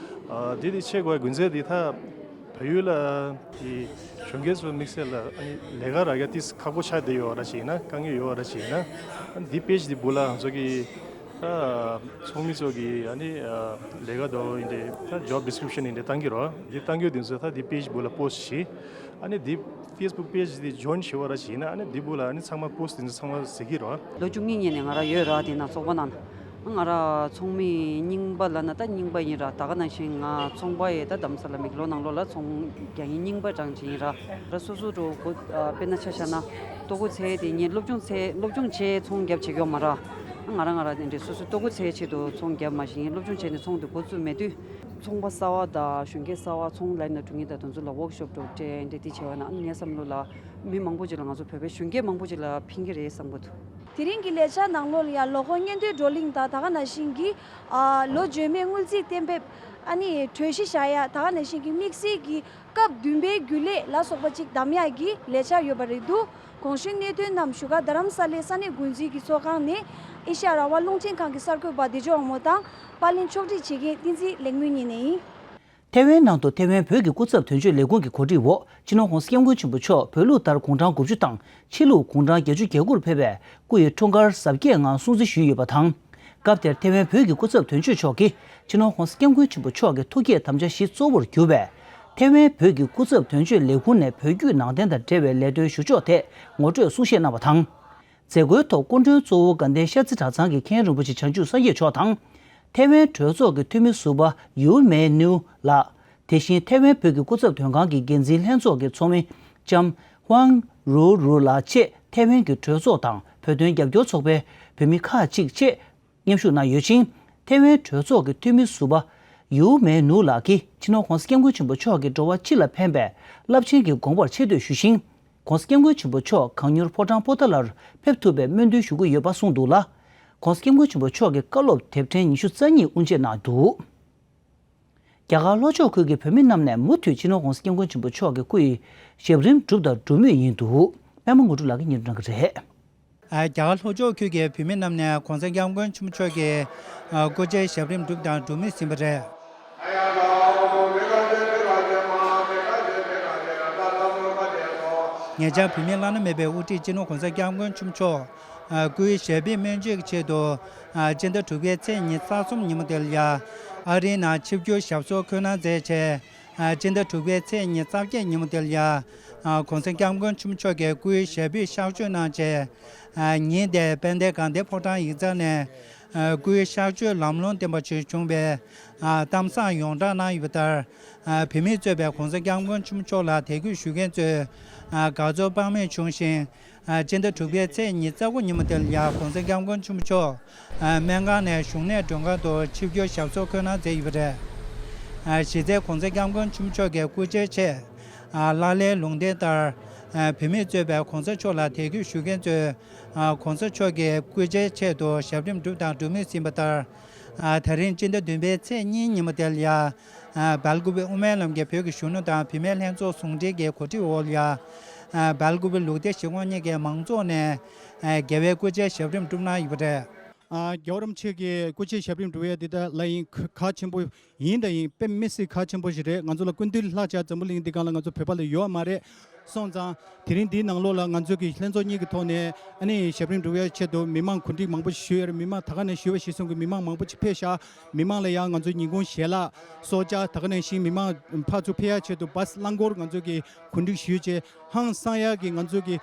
ཨ། དེ་དེ་ཕྱེ་དགོས་དགོས་ཚད་དེ་ད་བལ་ཡུལ་ལ་དེ་གཞོན་སྐྱེས་ཚོ་དམིགས་བསལ་ལ་ཨ་ནི་ལས་ཀ་རག་ཡ་ཏིས་ཁག་པོ་ཆགས་བསྡད་ཡོད་ར་ཅིག་ཡིན་ན། དཀའ་ངལ་ཡོད་ར་ཅིག་ཡིན་ན། ཨ་ནི་དེ་པེ་ཇི་དེ་སྦུག་ལ་ང་ཚོ་གི་ད་ཚོགས་མི་ཚོ་གི་ཨ་ནི་ཨ་ལས་ཀ་དོ་ཡིན་ཏེ་ད་ཇོབ་ཌི་སི་ཀི་རིབ་ཤན་ཡིན་ཏེ་བཏང་གི་རོགས། དེ་བཏང་རྒྱུ་དེ་ཚོ་ད་དེ་པེ་ཇི་སྦུག་ལ་པོ་སི་ཊི་བྱེད། ཨ་ནི་འདི་ཕེ་སི་བུག་པེ་ཇི་འདི་ཇོ་ཡིན་བྱེད་པ་ར་བྱེད་ན། ཨ་ནི་འདི་སྦུག་ལ་ཨ་ནི་ཚང་མ་པོ་སི་ཊི་འདི་ཚོ་ཚང་མ་གཟིགས་ཀྱི་རོ། ལོ་བཅུ་གཉིས་ཉིན་ནས་ང་ར་ཡོད་ར། དེ་ན་ཚོགས་པ་ནང་ང་ར་ཚོགས་མི་རྙིང་པ་ལབ་ན་ད་རྙིང་པ་ཡིན་ར། ད་ག་ནང་བཞིན་ང་ཚོང་པ་ཡི་ད་རྡ་རམ་ས་ལ་མིག་ལོ་ནང་ལོགས་ལ་ཚོང་རྒྱག་མཁན་རྙིང་པ་གྲངས་ཅིག་ཡིན་ར། ང་ར་སོ་སོ་འགྲོ་དགོས། ཨ། དཔེར་ན་ཆ་བཞག་ན་ལྟོ་གོས་འཚོལ་དེ་ངས་སློབ་སྦྱོང་འཚོལ། སློབ་སྦྱོང་བྱས་ཚོང་རྒྱབ་བྱེད་ཀྱི་ཡོད་མ་ར། ང་རང་ང་རང་དེ་འདྲའི་སོ་སོའི་ལྟོ་གོས་འཚོལ་ཆེད་དུ་ཚོང་བརྒྱབ་མ་ཤེས་ཡིན། སློབ་སྦྱོང་བྱས་ནས་ཚོང་དེ་འགོ་བཙུགས་མེད་དུས། ཚོང་པ་གསར་བ་དང་གཞོན་སྐྱེས་གསར་བ་ཚོང་ལས་ནང་འགྲོ་མཁན་དང་དེ་ཚོ་ལ་ཝོག་ཤོབ་འགྲོ་སྤྲད་འདྲ་དེ་བྱས་པ་ན། ཨ་ནི་ངའི་བསམ་བློ་ལ་མི་མང་པོ་ཅིག་ལ་ང་ཚོ་བོད་པའི་གཞོན་སྐྱེས་མང་པོ་ཅིག་ལ་ཕན་གྱི་རེད་བསམ་གྱི་འདུག་དེ་རིང་གི་ལས་འཆར་ནང་ལོགས་ལ་ཡང་ལོ་འཁོར་སྙན་ཐོའི་བགྲོ་གླེང་དང་། ད་ག་ནང་བཞིན་གྱི་ཨ་ལོ་རྗེས་མའི་དངུལ་རྩིས་གཏན་འབེབས། ཨ་ནི་གྲོས་གཞི་བཞག་ཡ། ད་ག་ནང་བཞིན་གྱི་དམིགས་བསལ་གྱི་སྐབས་བདུན་པའི་རྒྱུན་ལས་ལ་སོགས་པ་ཅིག་བདམས་ཡག་གི་ལས་འཆར་ཡོད་པ་རེད་འདུག་གོང་ཞུས་གནད་དོན་རྣམས་བཞུགས་སྒར་རྡ་རམ་ས་ལའི་ས་གནས་འགོ་འཛིན་གྱི་ཚོགས་ཁང་ནས་ཨེ་ཤ་ཡ་རང་དབང་རླུང་འཕྲིན་ཁང་གི་གསར་འགོད་པ་བདེ་སྐྱིད་དབང་མོ་དང་། པར་ལེན་ཕྱོགས་སྒྲིག་བྱེད་མཁན་བསྟན་འཛིན་ལེགས་སྨོན་གཉིས་ནས་ཡིན། ཐའེ་ཝན་ནང་དུ་ཐའེ་ཝན་བོད་ཀྱི་སྐུ་ཚབ་དོན་གཅོད་ལས་ཁུངས་ཀྱི་གོ་སྒྲིག་འོག་སྤྱི་ནོར་༸གོང་ས་༸སྐྱབས་མགོན་ཆེན་པོ་མཆོག་བོད་ལུགས་ལྟར་དགུང་གྲངས་དགུ་བཅུ་དང་ཕྱི་ལུགས་དགུང་གྲངས་བརྒྱད་ཅུ་གྱ་དགུ་རུ་ཕེབས་པའི་སྐུ་ཡི་འཁྲུངས་སྐར་གཟབ་རྒྱས་ངང་སྲུང་བརྩི་ཞུས་ཡོད་པ་དང་། སྐབས་དེར་ཐའེ་ཝན་བོད་ཀྱི་སྐུ་ཚབ་དོན་གཅོད་མཆོག་གིས་སྤྱི་ནོར་༸གོང་ས་༸སྐྱབས་མགོན་ཆེན་པོ་མཆོག་གི་ཐུགས་བསྐྱེད་དམ་བཅའ་བཞི་གཙོ་བོར་གྱུར་པའི་ཐའེ་ཝན་བོད་ཀྱི་སྐུ་ཚབ་དོན་གཅོད་ལས་ཁུངས་ནས་བོད་བརྒྱུད་ནང་བསྟན་དང་འབྲེལ་བའི་ལས་དོན་ཞུ་ཕྱོགས་ཐད་ངོ་སྤྲོད་གསུང་བཤད་གནང་བ་དང་། མཛད་སྒོའི་ཐོག་སྐུ་མགྲོན་གཙོ་བོ་དགའ་ལྡན་ཤར་རྩེ་གྲྭ་ཚང་གི་མཁན་རིན་པོ་ཆེ་བྱང་ཆུབ་སངས་རྒྱས་མཆོག་དང་། ཐའེ་ཝན་གྲོས་ཚོགས་ཀྱི་འཐུས་མི་ཟུར་པ་ཡུའུ་མེ་ནུའུ་ལགས། དེ་བཞིན་ཐའེ་ཝན་བོད་ཀྱི་སྐུ་ཚབ་དོན་ཁང་གི་འགན་འཛིན་ལྷན་ཚོགས་ཀྱི་ཚོགས་མི་ལྕམ་ཧུའང་རུའུ་རུའུ་ལགས་བཅས་ཐའེ་ཝན་གྱི་གྲོས་ཚོགས་དང་བོད་དོན་རྒྱབ་སྐྱོར་ཚོགས་པའི་བོད་མི་ཁག་ཅིག་བཅས་མཉམ་ཞུགས་གནང་ཡོད་ཅིང་། ཐའེ་ཝན་གྲོས་ཚོགས་ཀྱི་འཐུས་མི་ཟུར་པ་ཡུའུ་མེ་ནུའུ་ལགས་ཀྱིས་སྤྱི་ནོར་༸གོང་ས་༸སྐྱབས་མགོན་ཆེན་པོ་མཆོག་གིས་འགྲོ་བ་སྤྱི་ལ་ཕན་པའི་རླབས་ཆེན་གྱི་དགོངས་པར་ཆེ་བསྟོད་ཞུས་ཤིང་། ༸གོང་ས་༸སྐྱབས་མགོན་ཆེན་པོ་མཆོག་གང་མྱུར་ཕོ་བྲང་པོ་ཏཱ་ལར་ཕེབས་ཐུབ་པའི་སྨོན་འདུན་ཞུ་གི་ཡོད་པ་གསུངས་འདུག་ལ། ༸གོང་ས་༸སྐྱབས་མགོན་ཆེན་པོ་མཆོག་གི་བཀའ་སློབ་དེབ་ཕྲེང་ཉི་ཤུ་རྩ་གཉིས་དབུ་འབྱེད་གནང་འདུག་རྒྱ་གར་ལྷོ་ཕྱོགས་ཁུལ་གྱི་བོད་མི་རྣམས་ནས་མུ་མཐུད་སྤྱི་ནོར་༸གོང་ས་༸སྐྱབས་མགོན་ཆེན་པོ་མཆོག་གི་སྐུ་ཡི་ཞབས་རིམ་བསྒྲུབས་དང་སྒྲུབ་མུས་ཡིན་འདུག་པད་མ་དངོས་གྲུབ་ལགས་ཀྱིས་སྙན་སྒྲོན་གནང་གི་རེད། རྒྱ་གར་ལྷོ་ཕྱོགས་ཁུལ་གྱི་བོད་མི་རྣམས་ནས་༸གོང་ས་༸སྐྱབས་མགོན་ཆེན་པོ་མཆོག་གི་སྐུ་ཕྱྭའི་ཞབས་རིམ་བསྒྲུབས་དང་སྒྲུབ་མུས་ཡིན་པ་རེད། ཉེ་ཆར་བོད་མིའི་བླ་ན་མེད་པའི་དབུ་ཁྲིད་སྤྱི་ནོར་༸གོང་ས་༸སྐྱབས་མགོན་ཆེན་པོ་མཆོག་སྐུའི་ཞབས་པད་སྨན་བཅོས་ཀྱི་ཆེད་དུ། སྤྱི་ཟླ་དྲུག་པའི་ཚེས་ཉི་ཤུ་རྩ་གསུམ་ཉིན་མོ་དེ་ལ་ཡ། ཨ་རིའི་ནང་ཆིབས་བསྒྱུར་ཞབས་སོར་འཁོད་གནང་མཛད་བྱས། སྤྱི་ཟླ་དྲུག་པའི་ཚེས་ཉི་ཤུ་རྩ་བརྒྱད་ཉིན་མོ་དེ་ལ་ཡ། ༸གོང་ས་༸སྐྱབས་མགོན་ཆེན་པོ་མཆོག་གིས་སྐུའི་ཞབས་པད་གཤག་བཅོས་གནང་བྱས། ཉིན་དེར་དཔལ་ལྡན་དགའ་ལྡན་ཕོ་བྲང་ཡིག་ཚང་ནས། སྐུའི་གཤག་བཅོས་ལམ་ལྷོང་ལྡན་པ་ཞིག་བྱུང་བའི། གཏམ་བཟང་ཡོངས་བསྒྲགས་གནང་ཡོད་པ་ལྟར། བོད་མིས་གཙོས་པའི་༸གོང་ས་༸སྐྱབས་མགོན་ཆེན་པོ་མཆོག་ལ་དད་གུས་ཞུ་མཁན་ཚོས། དགའ་ཚོར་དཔག་མེད་བྱུང་ཞིང་། སྤྱི་ཟླ་དྲུག་པའི་ཚེས་ཉི་ཤུ་རྩ་དགུ་ཉིན་མོ་དེ་ལ་ཡ་༸གོང་ས་༸སྐྱབས་མགོན་ཆེན་པོ་མཆོག་སྨན་ཁང་ནས་བཞུགས་གནས་མགྲོན་ཁང་དུ་ཆིབས་བསྒྱུར་ཞབས་སོར་འཁོད་གནང་མཛད་ཡོད་པ་རེད། གཞི་རྩའི་༸གོང་ས་༸སྐྱབས་མགོན་ཆེན་པོ་མཆོག་གི་སྐུ་ཕྱྭའི་ཆེད། ལག་ལེན་ལུང་བསྟན་ལྟར། བོད་མིས་གཙོས་པའི་༸གོང་ས་མཆོག་ལ་དད་གུས་ཞུ་མཁན་ཚོས། ༸གོང་ས་མཆོག་གི་སྐུ་ཕྱྭའི་ཆེད་དུ་ཞབས་རིམ་བསྒྲུབས་དང་སྒྲུབ་མུས་ཡིན་པ་ལྟར། ད་རིང་སྤྱི་ཟླ་བདུན་པའི་ཚེས་གཉིས་ཉིན་མོ་དེ་ལ་ཡ། སྦེལ་ཀོབ་དབུ་མའི་ལམ་གྱི་བོད་ཀྱི་གཞོན་ནུ་དང་བུད་མེད་ལྷན་ཚོགས་ཟུང་འབྲེལ་གྱི་གོ་སྒྲིག་འོག་ལ་ཡ། སྦེལ་ཀོབ་ལུགས་བདེ་གཞིས་དབང་གཉིས་ཀའི་མང་ཚོགས་ནས། རྒྱལ་བའི་སྐུ་ཕྱྭའི་ཞབས་རིམ་བསྒྲུབས་གནང་ཡོད་པ་རེད། རྒྱལ་བ་རིན་པོ་ཆེ་གི་སྐུ་ཕྱྭའི་ཞབས་རིམ་བསྒྲུབས་ཡ་འདི་ད་ལ་ཡིན་གལ་ཆེན་པོ་ཡིན་ད་ཡིན་དཔེ་མི་སྲིད་གལ་ཆེན་པོ་ཞིག་རེད། ང་ཚོ་ལ་སྐུ་མདུན་ལྷག་བྱས་འཛམ་བུ་གླིང་འདི་སྒང་ལ་ང་ཚོ་བོད་པ་ལ་ཡོད་མ་རེད། སོང་ཙང་དེ་རིང་འདིའི་ནང་ལོགས་ལ་ང་ཚོ་གི་ལྷན་ཚོགས་གཉིས་ཀྱི་ཐོག་ནས་ཨ་ནི་ཞབས་རིམ་བསྒྲུབ་ཡ་ཆེད་དུ་མི་མང་གོ་སྒྲིག་མང་པོ་ཞིག་ཞུས་ཡོད་རེད། མི་མང་ད་ག་ནས་ཞུས་པ་གཞིར་བཟུང་གི་མི་མང་མང་པོ་ཞིག་ཕེབས་ཤག་མི་མང་ལ་ཡང་ང་ཚོའི་ཉིན་གུང་ཞལ་ལག་གསོལ་ཇ་ད་ག་ནང་བཞིན་མི་མང་ཕར་ཚུར་ཕེབས་ཡ་ཆེད་དུ་བཱས་རླངས་འཁོར་ང་ཚོ་གི་གོ་སྒྲིག་ཞུས་བྱས་ཧང་སང་ཡ་གི་ང་ཚོ་གི་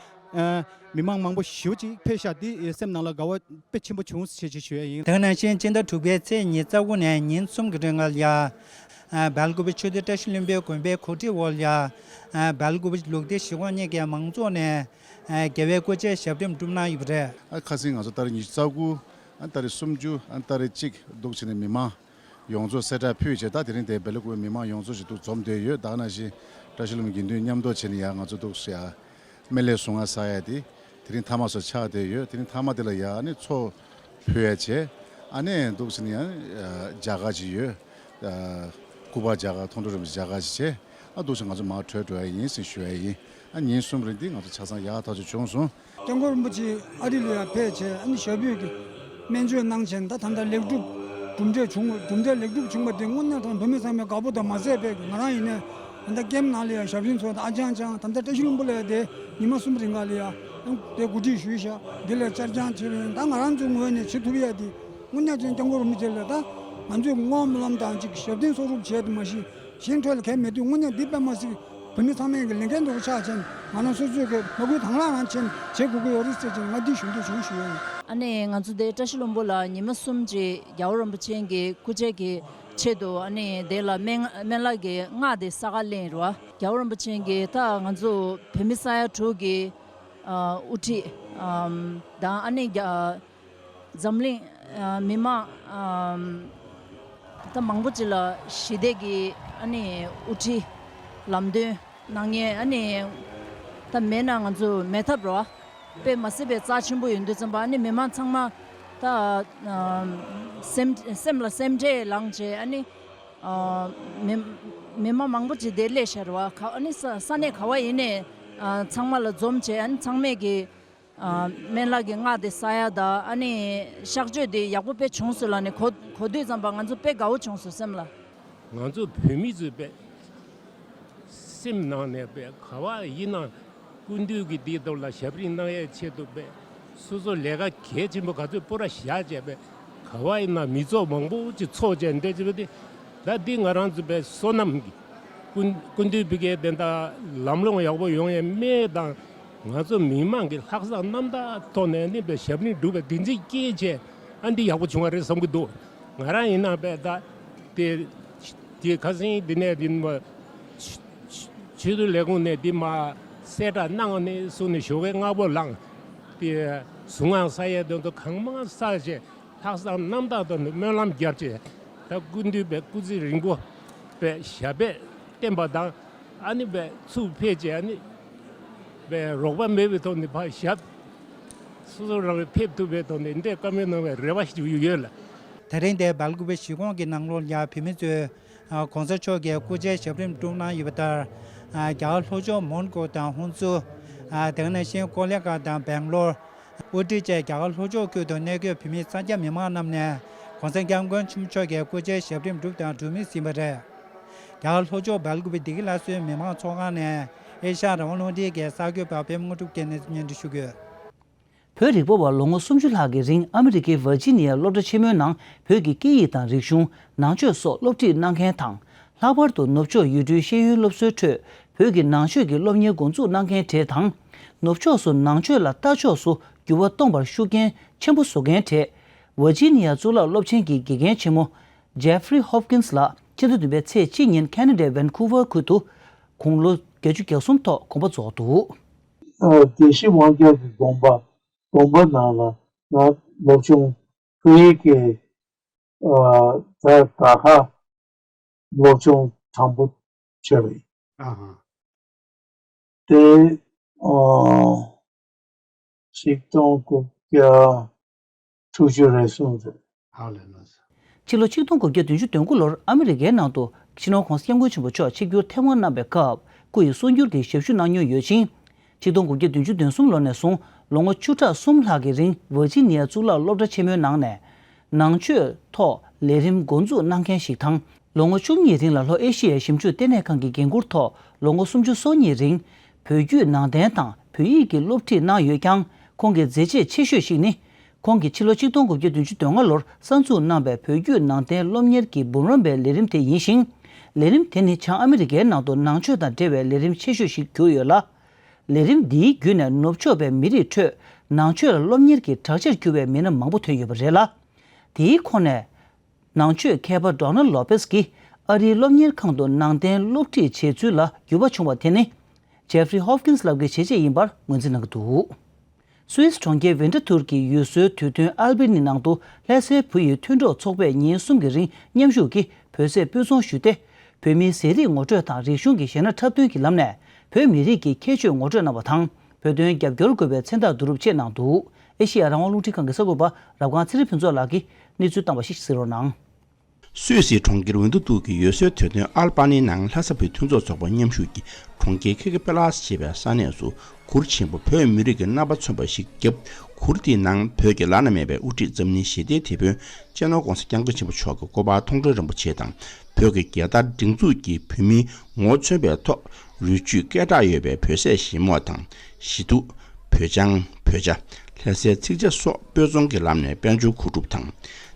མི་མང་མང་པོ་ཞེ་པོ་ཅིག་ཕེབས་ཤག་འདི་སེམས་ནང་ལ་དགའ་བ་དཔེ་ཆེན་པོ་བྱུང་ཞེས་ཞུ་ཡ་ཡིན། དེ་ག་ནང་བཞིན་སྤྱི་ཟླ་དྲུག་པའི་ཚེས་ཉི་ཤུ་རྩ་དགུ་ནས་ཉིན་གསུམ་གྱི་རིང་ལ་ཡ། སྦེལ་ཀོབ་ཆོས་སྡེ་བཀྲ་ཤིས་ལྷུན་པོའི་དགོན་པའི་གོ་སྒྲིག་འོག་ལ་ཡ། སྦེལ་ཀོབ་ལུགས་བདེ་གཞིས་དབང་གཉིས་ཀའི་མང་ཚོགས་ནས། རྒྱལ་བའི་སྐུ་ཕྱྭའི་ཞབས་རིམ་བསྒྲུབས་གནང་ཡོད་པ་རེད། ཨ་ཁ་སང་ང་ཚོ་ཏ་རིག་ཉི་ཤུ་རྩ་དགུ། ཨ་ཏ་རིག་སུམ་ཅུ། ཨ་ཏ་རིག་གཅིག་འདུག་བྱས་ནས་མི་མང་ཡོངས་རྫོགས་གསལ་བསྒྲགས་ཕུལ་བྱས། ད་དེ་རིང་དེ་སྦེལ་ཀོབ་མི་མང་ཡོངས་རྫོགས་ཞིག་འདུག་འཛོམས་བསྡད་ཡོད། ད་ག་ནང་བཞིན་བཀྲ་ཤིས་ལྷུན་པོ་དགེ་འདུན་མཉམ་དུ་བྱས་ནས་ཡ་ང་ཚོ་འདུག་ཡ། སྨན་བླའི་གཟུངས་སྔགས་བསགས་ཡ་དེ་དེ་རིང་མཐའ་མ་སོགས་ཆགས་བསྡད་ཡོད། དེ་རིང་མཐའ་མ་དེ་ལ་ཡ་ཨ་ནི་ཚོགས་ཕུལ་ཡ་བྱས། ཨ་ནི་འདུག་བྱས་ནས་ཡ་མཇལ་ཁ་ཅིག་ཡོད། སྐུ་པར་མཇལ་ཁ་མཐོང་གྲོལ་རིན་པོ་ཆེ་མཇལ་ཁ་ཅིག་བྱས། ཨ་འདུག་བྱས་ང་ཚོ་མར་བྲོས་འགྲོ་ཡ་ཡིན་ཟེར་ཞུ་ཡ་ཡིན། ཨ་ཉིན་གསུམ་རིང་འདི་ང་ཚོ་ཆ་ཚང་ཡག་ཐག་ཆོད་བྱུང་སོང་། སྐྱབས་མགོན་རིན་པོ་ཆེ་ཨ་རི་ལ་ཡ་ཕེབས་བྱས་ཨ་ནི་ཞབས་པད་ཀྱི་སྨན་བཅོས་གནང་བྱས་ད་ད་ལྟ་ལེགས་གྲུབ་གྲུབ་འབྲས་བྱུང་བ། གྲུབ་འབྲས་ལེགས་གྲུབ་བྱུང་བ་དེ་དངོས་གནས་དྲང་བོད་མི་ཚང་མས་དགའ་པོ་དང་མ་ཟད་པའི་ང་རང་ཡིན་ནའི་ད་ལྟ་ཀེམ་ནང་ལ་ཡ་ཞབས་རིམ་ཚོ་དང་ཨ་ཅང་ཅང་ད་ལྟ་བཀྲ་ཤིས་ལྷུན་པོ་ལ་ཡ་དེ་ཉི་མ་གསུམ་རིང་ག་ལ་ཡ་དེ་གོ་སྒྲིག་ཞུས་ཤག་འདི་ལ་བཅར་རྐྱང་བྱེད་པ་ཡིན། ད་ང་རང་ཚོའི་ངོས་ནས་བྱེད་ཐུབ་ཡ་དེ་དངོས་གནས་ཅན་སྐྱབས་མགོན་རིན་པོ་ཆེ་ལ་ད་ང་ཚོས་སྨོན་ལམ་དང་ཅིག་ཞབས་བརྟན་གསོག་སྒྲུབ་བྱས་དུ་མ་ཤི། གཞན་འཕྲོད་ལ་གལ་མེད་དུས་དངོས་གནས་འདི་དཔེ་མ་སྲིད་བོད་མི་ཚང་མས་ཀྱི་ལས་འགན་འདྲ་བོ་ཆགས་ཕྱིན་ང་རང་སོ་སོས་ཀྱི་མ་བསྐུལ་དང་བླངས་རང་བྱས་བྱེད་དགོས་ཀྱི་ཡོད་རེད་ཟེར་ཅིང་ང་འདི་ཞུ་འདོད་བྱུང་ཞུ་ཡོད། ཨ་ནི་ང་ཚོ་འདི་བཀྲ་ཤིས་ལྷུན་པོ་ལ་ཉི་མ་གསུམ་ཅིག་རྒྱལ་བ་རིན་པོ་ཆེ་གི་སྐུ་ཕྱྭ་གི་ཆེད་དུ་ཨ་ནི་དེ་ལ་སྨན་སྨན་བླ་གི་སྔགས་དེ་ས་ག་ལེན་རུ་བ་རྒྱལ་བ་རིན་པོ་ཆེ་གི་ད་ང་ཚོ་བོད་མི་ས་ཡ་དྲུག་གི་དབུ་ཁྲིད་དང་ཨ་ནི་རྒྱ་ འཛམ་གླིང་ཨ་མི་མང་ཨ་ད་མང་པོ་ཅིག་ལ་ཞི་བདེ་གི་ཨ་ནི་དབུ་ཁྲིད་ལམ་སྟོན་གནང་མཁན། ཨ་ནི་ད་མེད་ན་ང་ཚོ་མེད་ཐབས་རེད་བ། དཔེ་མ་སྲིད་པའི་རྩ་ཆེན་པོ་ཡིན་དུས་ཙམ་པ། ཨ་ནི་མི་མང་ཚང་མ་ད་ཨ་སེམས་སེམས་ལ་སེམས་ཁྲལ་ལངས་བྱས། ཨ་ནི་ཨ་མི་མི་མང་མང་པོ་ཅིག་དེ་སླེབས་ཤག་རེད་བ། ག་ཨ་ནི་ས་ས་གནས་ག་བ་ཡིན་ནའི་ཨ་ཚང་མ་ལ་འཛོམས་བྱས། ཨ་ནི་ཚང་མས་ཀྱི་ཨ་སྨན་བླ་གི་སྔགས་དེ་བསགས་ཡ་དང་། ཨ་ནི་གཤག་བཅོས་དེ་ཡག་པོ་དཔེ་བྱུང་སོང་ལབ་ནས་གོ་གོ་དུས་ཙམ་པ་ང་ཚོ་དཔེ་དགའ་བོ་བྱུང་སོང་སེམས་ལ། ང་ཚོ་བོད་མི་ཚོས་དཔེ་སེམས་ནང་ནས་དཔེ་ག་བ་ཡིན་ན་སྐུ་མདུན་གྱི་འདིའི་ཐོག་ལ་ཞབས་རིམ་གནང་ཡའི་ཆེད་དུ་དཔེ་སོ་སོ་ལས་ཀ་གལ་ཆེན་པོ་ག་ཚོད་སྤོ་ར་བཞག་བྱས་དཔེ་ག་བ་ཡིན་ན་མི་ཚོགས་མང་པོ་ཅིག་ཚོགས་བྱས་འདྲ་བྱས་པ་དེ། ད་འདི་ང་རང་ཚོ་དཔེ་བསོད་ནམས་ཀྱི་སྐུ་སྐུ་མདུན་བི་ཀའི་དེ་འདྲ་ལམ་ལྷོང་ཡག་པོ་ཡོང་ཡའི་སྨོན་དང་། ང་ཚོ་མི་མང་གི་ལྷག་བསམ་རྣམ་དག་ཐོག་ནས་ནི་དཔེ་ཞབས་རིམ་སྒྲུབ་པའི་བདེ་འཛིན་སྐྱེས་བྱས། ཨ་འདི་ཡག་པོ་བྱུང་བ་རེད་བསམ་གྱི་འདུག་ང་རང་ཡིན་ན་དཔེ་ད་དེ་དེ་ཁ་སང་འདི་ནས་འདི་མ་ཆོས་དད་ལས་ཁུངས་ནས་འདི་མ་གསལ་བསྒྲགས་གནང་ནས་བཟུང་ནས་ཞོགས་ཀས་སྔ་པོ་ལངས་ཏེ་གཟུངས་སྔགས་བསགས་ཡས་དོན་དུ་གང་མང་བསགས་བྱས། ལྷག་བསམ་རྣམ་དག་ཐོག་ནས་སྨོན་ལམ་བརྒྱབ་བྱས། ད་སྐུ་མདུན་དཔེ་སྐུ་ཚེ་རིང་པོ་དཔེ་ཞབས་པད་བརྟན་པ་དང་། ཨ་ནི་དཔེ་ཚུར་ཕེབས་བྱས། ཨ་ནི་དཔེ་རོགས་པ་མེད་པའི་ཐོག་ནས་ཕར་ཞབས་སོ་སོ་རང་གིས་ཕེབས་ཐུབ་པའི་ཐོག་ནས་འདྲ་བཀའ་མོལ་གནང་བའི་རེ་བ་ཞུ་ཡོད་ལ། དེ་རིང་འདིར་སྦེལ་ཀུ་པེ་གཞིས་ཁོངས་ཀྱི་ནང་ལོགས་ལ་བོད་མི་ཚོས་༸གོང་ས་མཆོག་གི་སྐུ་ཕྱྭའི་ཞབས་རིམ་བསྒྲུབས་གནང་ཡོད་པ་ལྟར། རྒྱ་གར་ལྷོ་ཕྱོགས་མོན་གྷོ་དང་ཧུན་སུར། དེ་ནང་བཞིན་ཀོ་ལི་གྷལ་དང་སྦེང་ལོར། དབུ་ཁྲིད་བཅས་རྒྱ་གར་ལྷོ་ཕྱོགས་ཁུལ་དུ་གནས་འཁོད་བོད་མི་གཙང་རྒྱ་མི་མང་རྣམས་ནས་༸གོང་ས་༸སྐྱབས་མགོན་ཆེན་པོ་མཆོག་གི་སྐུ་ཕྱྭའི་ཞབས་རིམ་བསྒྲུབས་དང་སྒྲུབ་མུས་ཡིན་པ་རེད། རྒྱ་གར་ལྷོ་ཕྱོགས་སྦེལ་ཀུ་པེ་བདེ་སྐྱིད་སླར་གསོའི་མི་མང་ཚོགས་ཁང་ནས་ཨེ་ཤ་ཡ་རང་དབང་རླུང་འཕྲིན་གྱི་གསར་འགོད་པ་པད་མ་དངོས་གྲུབ་ཀྱིས་གནས་ཚུལ་སྙན་སྒྲོན་ཞུ་གི་ཡོད། བོད་རིག་པ་བ་ལོ་ངོ་སུམ་ཅུ་ལྷག་གི་རིང་ཨ་མི་རི་ཀའི་ཝར་ཇི་ནི་ཡ་སློབ་གྲྭ་ཆེན་མོའི་ནང་བོད་ཀྱི་སྐད་ཡིག་དང་རིག་གཞུང་། ནང་ཆོས་སོགས་སློབ་ཁྲིད་གནང་མཁན་དང་། ལྷག་པར་དུ་ནུབ་ཕྱོགས་ཡུལ་གྲུའི་ཤེས་ཡོན་སློབ་གསོའི་ཁྲོད་བོད་ཀྱི་ནང་ཆོས་ཀྱི་སློབ་གཉེར་འགོ་འཛུགས་གནང་མཁན་གྲས་དང་། ནུབ་ཕྱོགས་སུ་ནང་ཆོས་ལ་ལྟ་ཕྱོགས་སུ་འགྱུར་བ་གཏོང་བར་ཤུགས་རྐྱེན་ཆེན་པོ་བཟོ་མཁན་གྲས། ཝར་ཇི་ནི་ཡ་གཙུག་ལག་སློབ་ཆེན་གྱི་དགེ་རྒན་ཆེན་མོ་ཇེ་ཧྥི་རི་ཧོབ་ཀིན་སི་ལགས་ཕྱི་ཟླ་བདུན་པའི་ཚེས་གཅིག་ཉིན་ཁེ་ན་ཌའི་ཝན་ཀུ་ཝར་ཁུལ་དུ་དགུང་ལོ་བརྒྱད་ཅུ་གྱ་གསུམ་ཐོག་དགོངས་པ་རྫོགས་འདུག་ཨ། དགེ་བཤེས་དབང་རྒྱལ་གྱི་དགོངས་པ། དགོངས་པ་ནང་ལ་ང་སློབ་ཆུང་བོད་ཡིག་གི་ཨ་ད་ད་ཧ་སློབ་ཆུང་དང་པོ་བྱས་པ་ཡིན། ཨ་ཧ། དེ་ཨ་ཆིག་སྟོང་དགུ་བརྒྱ་དྲུག་ཅུ་རེ་གསུམ་རེད། ཧ་ལས་ལ། ཕྱི་ལོ་ཆིག་སྟོང་དགུ་བརྒྱ་བདུན་ཅུ་དོན་དགུ་ལོར་ཨ་མི་རི་ཀའི་ནང་དུ་སྤྱི་ནོར་༸གོང་ས་༸སྐྱབས་མགོན་ཆེན་པོ་མཆོག་ཆིབས་བསྒྱུར་ཐེངས་མ་གནང་བའི་སྐབས་སྐུ་ཡི་གསུང་སྒྱུར་གྱི་ཞབས་ཞུ་གནང་མྱོང་ཡོད་ཅིང་། ཆིག་སྟོང་དགུ་བརྒྱ་བདུན་ཅུ་དོན་གསུམ་ལོ་ནས་བཟུང་ལོ་ངོ་བཅུ་ཕྲག་གསུམ་ལྷག་གི་རིང་ཝར་ཇི་ནི་ཡ་གཙུག་ལག་སློབ་གྲྭ་ཆེན་མོའི་ནང་ནས་ནང་ཆོས་ཐོག་ལས་རིམ་འགོ་འཛུགས་གནང་མཁན་ཞིག་དང་། ལོ་ངོ་བཅུ་གཉིས་རིང་ལ་ལྷོ་ཨེ་ཤི་ཡའི་ཞིབ་འཇུག་ལྟེ་གནས་ཁང་གི་འགན་འཁུར་ཐོག་ལོ་ངོ་སུམ་ཅུ་སོ་གཉིས་རིང་བོད་བརྒྱུད་ནང་བསྟན་དང་བོད་ཡིག་གི་སློབ་ཁྲིད་གནང་ཡོད་ཀྱང་། ཁོང་གི་མཛད་རྗེས་ཆེ་ཤོས་ཤིག་ནི། ཁོང་གིས་ཕྱི་ལོ་ཆིག་སྟོང་དགུ་བརྒྱ་བདུན་ཅུ་དོན་ལྔ་ལོར་གསར་འཛུགས་གནང་པའི་བོད་བརྒྱུད་ནང་བསྟན་སློབ་གཉེར་གྱི་འབུམ་རམས་པའི་ལས་རིམ་དེ་ཡིན་ཞིང་། ལས་རིམ་དེ་ནི་བྱང་ཨ་མི་རི་ཀའི་ནང་དུ་ནང་ཆོས་དང་འབྲེལ་བའི་ལས་རིམ་ཆེ་ཤོས་ཤིག་གྱུར་ཡོད་ལ། ལས་རིམ་འདིའི་བརྒྱུད་ནས་ནུབ་ཕྱོགས་པའི་མི་རིགས་ཁྲོད་ནང་ཆོས་ལ་སློབ་གཉེར་གྱི་དྲག་ཆས་གྱུར་པའི་མི་སྣ་མང་པོ་ཐོན་ཡོད་པ་རེད་ལ། དེའི་ཁོངས་ནས། ནང་ཆོས་མཁས་པ་ཌོ་ནལ་ལོ་པེས་ཀྱིས་ཨ་རིའི་སློབ་གཉེར་ཁང་དུ་ནང་བསྟན་སློབ་ཁྲིད་བྱས་ཚུལ་ལ་འགྱུར་བ་བྱུང་བ་དེ་ནི། ཇེ་ཧྥི་རི་ཧོབ་ཀིན་སི་ལགས་ཀྱི་བྱས་རྗེས་ཡིན་པར་ངོས་འཛིན་གནང་གི་འདུག་སུད་སི་གྲོང་ཁྱེར་ཝིན་ཊ་ཐུར་གྱི་ཡུལ་སྲོལ་དུས་སྟོན་ཨལ་བྷི་ནི་ནང་དུ་ལྷ་སའི་བུ་ཡི་མཐུན་གྲོགས་ཚོགས་པས་ཉིན་གསུམ་གྱི་རིང་མཉམ་ཞུགས་ཀྱིས་བོད་ཟས་སྤོས་ཚོང་ཞུས་ཏེ། བོད་མིའི་ཟས་རིགས་ངོ་སྤྲོད་དང་རིག་གཞུང་གི་གཞས་སྣ་འཁྲབ་སྟོན་གྱི་ལམ་ནས་བོད་མི་རིགས་ཀྱི་ཁྱད་ཆོས་ངོ་སྤྲོད་གནང་བ་དང་། བོད་དོན་རྒྱབ་སྐྱོར་དགོས་པའི་མཚན་རྟགས་བསྡུ་རུབ་ཆེད་གནང་འདུག་ཨེ་ཤེ་ཡ་རང་དབང་རླུང་འཕྲིན་ཁང་གི་གསར་འགོད་པ་རབ་སྒང་ཚེ་རིང་ཕུན་ཚོགས་ལགས་ཀྱིས་གནས་ཚུལ་བཏང་བ་ཞིག་གཟིགས་རོགས་གནང་། སུད་སིའི་གྲོང་ཁྱེར་ཝིན་ཊ་ཐུར་གྱི་ཡུལ་སྲོལ་དུས་སྟོན་ཨལ་པ་ནི་ནང་ལྷ་ས་བོད་མཐུན་ཚོགས་ཚོགས་པ་མཉམ་ཞུགས་ཀྱིས་གྲོང་ཁྱེར་ཁེ་ཁེ་པེ་ལ་སི་ཞེས་པའི་ས་གནས་སུ་གུར་ཆེན་པོ་བོད་མི་རིགས་ཀྱི་རྣམ་པ་མཚོན་པ་ཞིག་བརྒྱབ། གུར་དེའི་ནང་བོད་ཀྱི་བླ་ན་མེད་པའི་དབུ་ཁྲིད་འཛམ་གླིང་ཞི་བདེའི་དེད་དཔོན་སྤྱི་ནོར་༸གོང་ས་༸སྐྱབས་མགོན་ཆེན་པོ་མཆོག་གི་སྐུ་པར་མཐོང་གྲོལ་རིན་པོ་ཆེ་དང་། བོད་ཀྱི་རྒྱལ་དར་སྒྲེང་འཛུགས་ཀྱིས་བོད་མིའི་ངོ་བོ་མཚོན་པའི་ཐོག་རུས་རྒྱུད་སྐད་གྲགས་ཡོད་པའི་བོད་ཟས་ཞིམ་མོ་དང་། ཞི་དུལ། བོད་ལྗང་། བོད་ཇ། ལྷ་སའི་ཚིག་ཇ་སོགས་སྤོས་ཚོང་གི་ལམ་ནས་དཔལ་འབྱོར་མཁོ་སྒྲུབ་དང་།